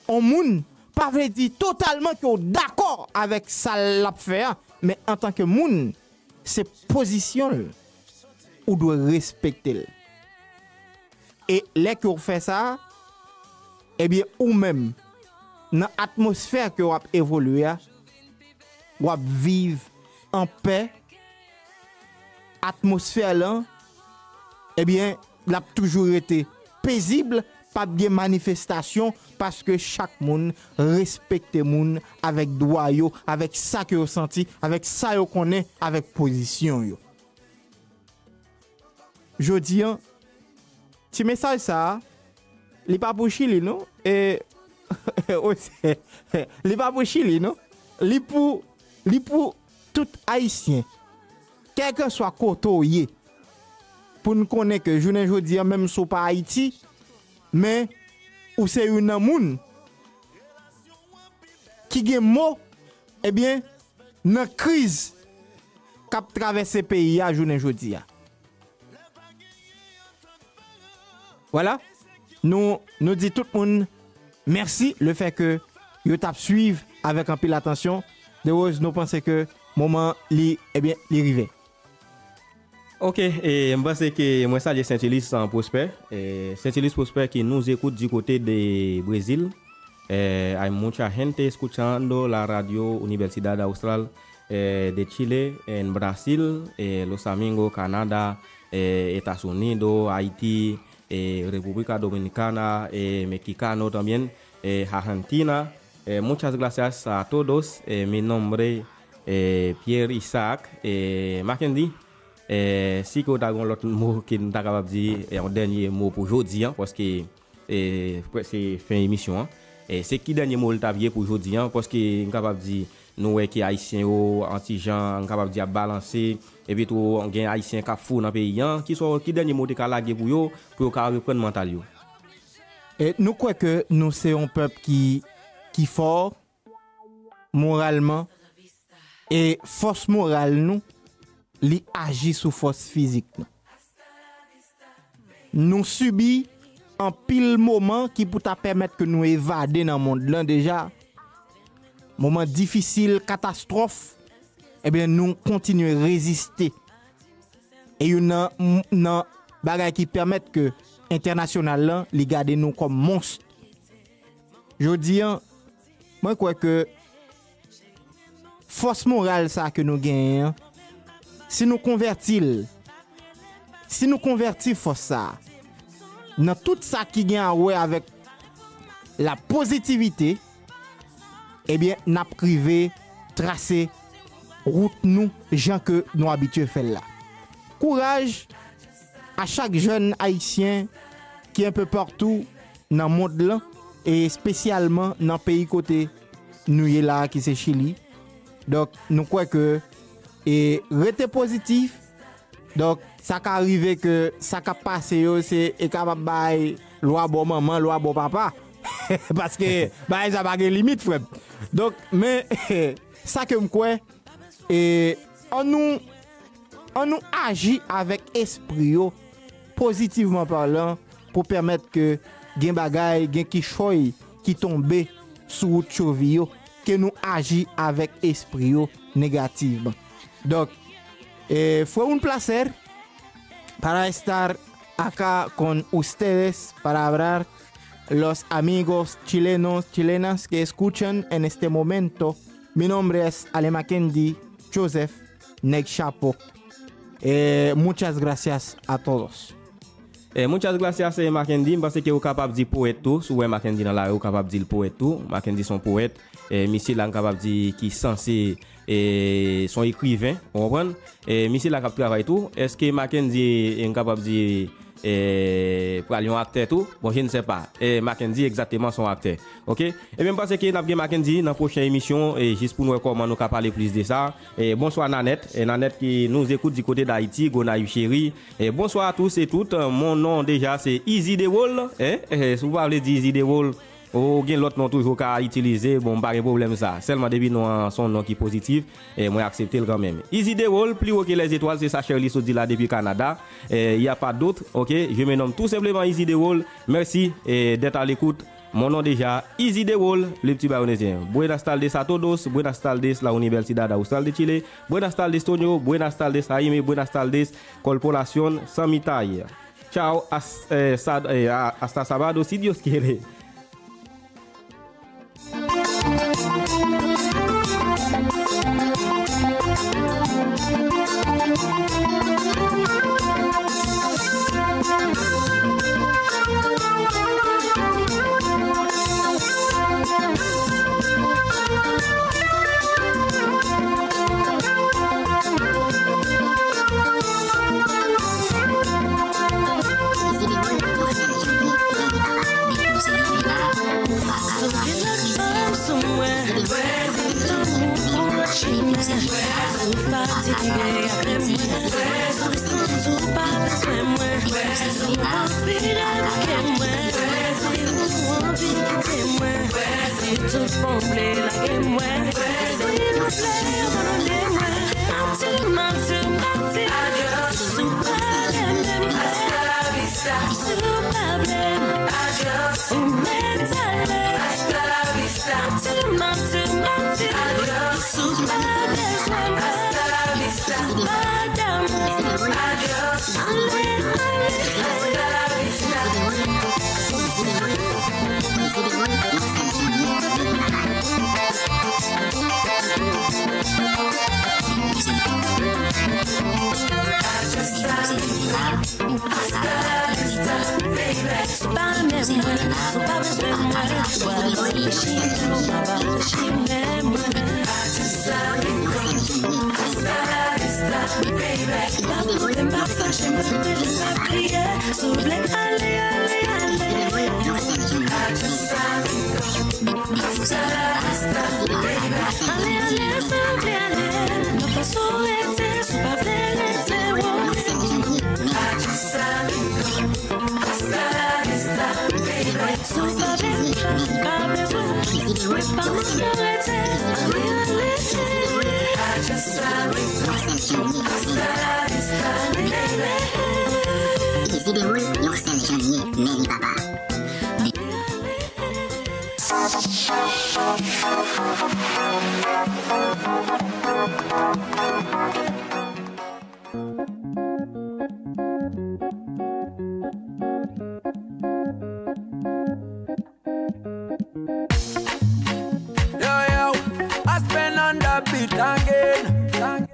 yon moun, pa vle di totalman ke w dakò avèk sa l ap fè a, men antanke moun, se pozisyon l, ou dwe respekte l. E lè ke w fè sa, ebyen, ou menm, nan atmosfè ke w ap evolye a, w ap viv an pè, atmosfè lan, ebyen, l ap toujou rete pezib, p ap gen manifestasyon, paske chak moun respekte moun avèk dwa yo, avèk sa ke yo santi, avèk sa yo konnen, avèk pozisyon yo. Jodi an, ti mesaj sa a, li pa pou Chili, non. E, li pa pou Chili, non. Li pou, li pou tout Ayisyen. Kèlkeswa kote w ye, pou n konnen ke jounen jodi an, menm si w pa Ayiti, men ou se youn nan moun ki gen mo, ebyen, nan kriz k ap travèse peyi a jounen jodi a. Vwala, nou, nou di tout moun mèsi lefètke yo t ap swiv avèk anpil atansyon. De Rose, nou panse ke moman li, ebyen, li rive. Ok, e m panse ke mwen salye Saint-Ulysse, an, Prosper. E, Saint-Ulysse Prosper qui nous écoute du côté de Brésil. Eh, hay mucha gente escuchando la Radio Universidad Austral, eh, de Chile, en Brasil, eh, Los Amigos, Canadá, eh, Estados Unidos, Haití, eh, República Dominicana, eh, Mexicano también, eh, Argentina. Eh, muchas gracias a todos. Eh, mi nombre, eh, Pierre Isaac, eh, Mackendy. Eh, si ke w ta gen yon lòt mo ke n ta kapab di, eh, yon dènye mo pou jodi an, paske e, se fen emisyon an. E se ki dènye mo l t ap ye pou jodi a, paske m kapab di, nou wè ke Ayisyen yo, an ti jan, m kapab di, ap balanse, epi tou, gen Ayisyen k ap fou nan peyi a. Ki sò, ki dènye mo w te ka lage pou yo, pou yo ka reprann mantal yo? E nou kwè ke nou se yon pèp ki, ki fò moralman, e fòs moral nou, li aji sou fòs fizik nou. Nou sibi anpil moman ki pou ta pèmèt ke nou evade nan mond lan deja. Moman difisil, katastwòf, ebyen, nou kontinye reziste. E youn nan, nan bagay ki pèmèt ke entènasyonal lan, li gade nou kòm mons. Jodi a, mwen kwè ke fòs moral sa ke nou genyen an, si nou konvèti l, si nou konvèti fòs sa a nan tout sa ki gen a wè avèk la pozitivite, ebyen, n ap rive trase wout nou jan ke nou abitye fè l la. Kouraj a chak jèn ayisyen ki enpe patou nan mond lan, e espesyalman nan peyi kote nou ye la a, ki se Chili. Donk, nou kwè ke, e, rete pozitif. Donk, sa ka rive ke sa k ap pase yo, se, e, kapab bay lwa bò manman, lwa bò papa. Paske bagay sa pa gen limit, frè m. Donk, men, sa ke m kwè, e, ann nou, ann nou aji avèk espri yo, pozitivman palan, pou pèmèt ke gen bagay, gen kichòy ki tonbe sou wout chovi yo, ke nou aji avèk espri yo negativman. Donk, eh, fue un placer para estar acá con ustedes para hablar los amigos chilenos, chilenas que escuchan en este momento. Mi nombre es Ale Mackendy Joseph, Nèg Chapo. Eh, muchas gracias a todos. Eh, muchas gracias, eh, Mackendy. M panse ke ou kapab di powèt tou. Si w wè Mackendy nan lari, ou kapab di l powèt tou. Mackendy se yon powèt. Eh, misye la, m kapab di ki sanse, eh, se yon ekriven, ou konprann? Eh, misye la k ap travay tou. Èske Mackendy, eh, m kapab di, eh, pral yon aktè tou? Bon, je ne sais pas. Eh, Mackendy, egzakteman, se yon aktè. Oke? Ebyen, m panse ke n ap gen Mackendy nan pwochen emisyon, e jis pou n wè kòman nou ka pale plis de sa. E bonswa Nanette, e Nanette qui nous écoute du côté d'Haïti, Gonayiv cheri. E bonsoir à tous et toutes. Mon nom déjà c'est Easy Dewol, hein? E, si w pa vle di Easy Dewol, ou gen lòt non toujou ka itilize, bon, m pa gen pwoblèm sa. Sèlman depi non an se yon non ki pozitif, e mwen aksepte l kanmenm. Easy Dewol, plus haut que les étoiles, se sa Shirley sot di la depi Kanada. E, y a pas d'autre, ok? Je me nomme tout simplement Easy Dewol. Merci, e, d'être à l'écoute. Mon nom déjà, Easy Dewol, le petit bayonésien. Buenas tardes a todos, buenas tardes la Universidad Austral de Chile, buenas tardes Tonio, buenas tardes Jaime, buenas tardes Corporación Samitaya. Chao, as-, eh, sad-, eh, a-, hasta sábado, si Dios quiere. Ou fatige avè mwen, ou santi w pa bezwen mwen, ou anvi lage mwen, ou anvi kite mwen, si tout bon vle lage mwen, silvouplè abandone mwen. Manti, manti, manti, si w pa renmen mwen, si w pa vle m, ou mèt ale. Manti, manti, manti, si w pa bezwen mwen, si w pa damou, ale, ale, ale. Si w pa renmen mwen, si w pa bezwen mwen, w a reflechi, ou pa va reflechi menm. Ou pa koute m, pa fache m, pa plede, pa kriye. Si w vle ale, ale, ale. Easy Dewool, yon sèl jan l ye, men li papa.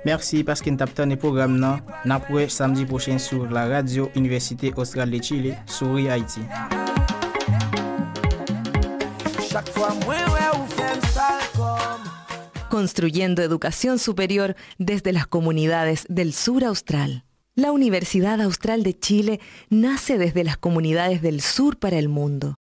Mèsi paske n t ap tann pwogram nan. N ap wè samdi pwochen sou la radyo Inivèsite Austral de Chile sou Ri Ayiti. Construyendo educación superior desde las comunidades del sur austral. La Universidad Austral de Chile nace desde las comunidades del sur para el mundo.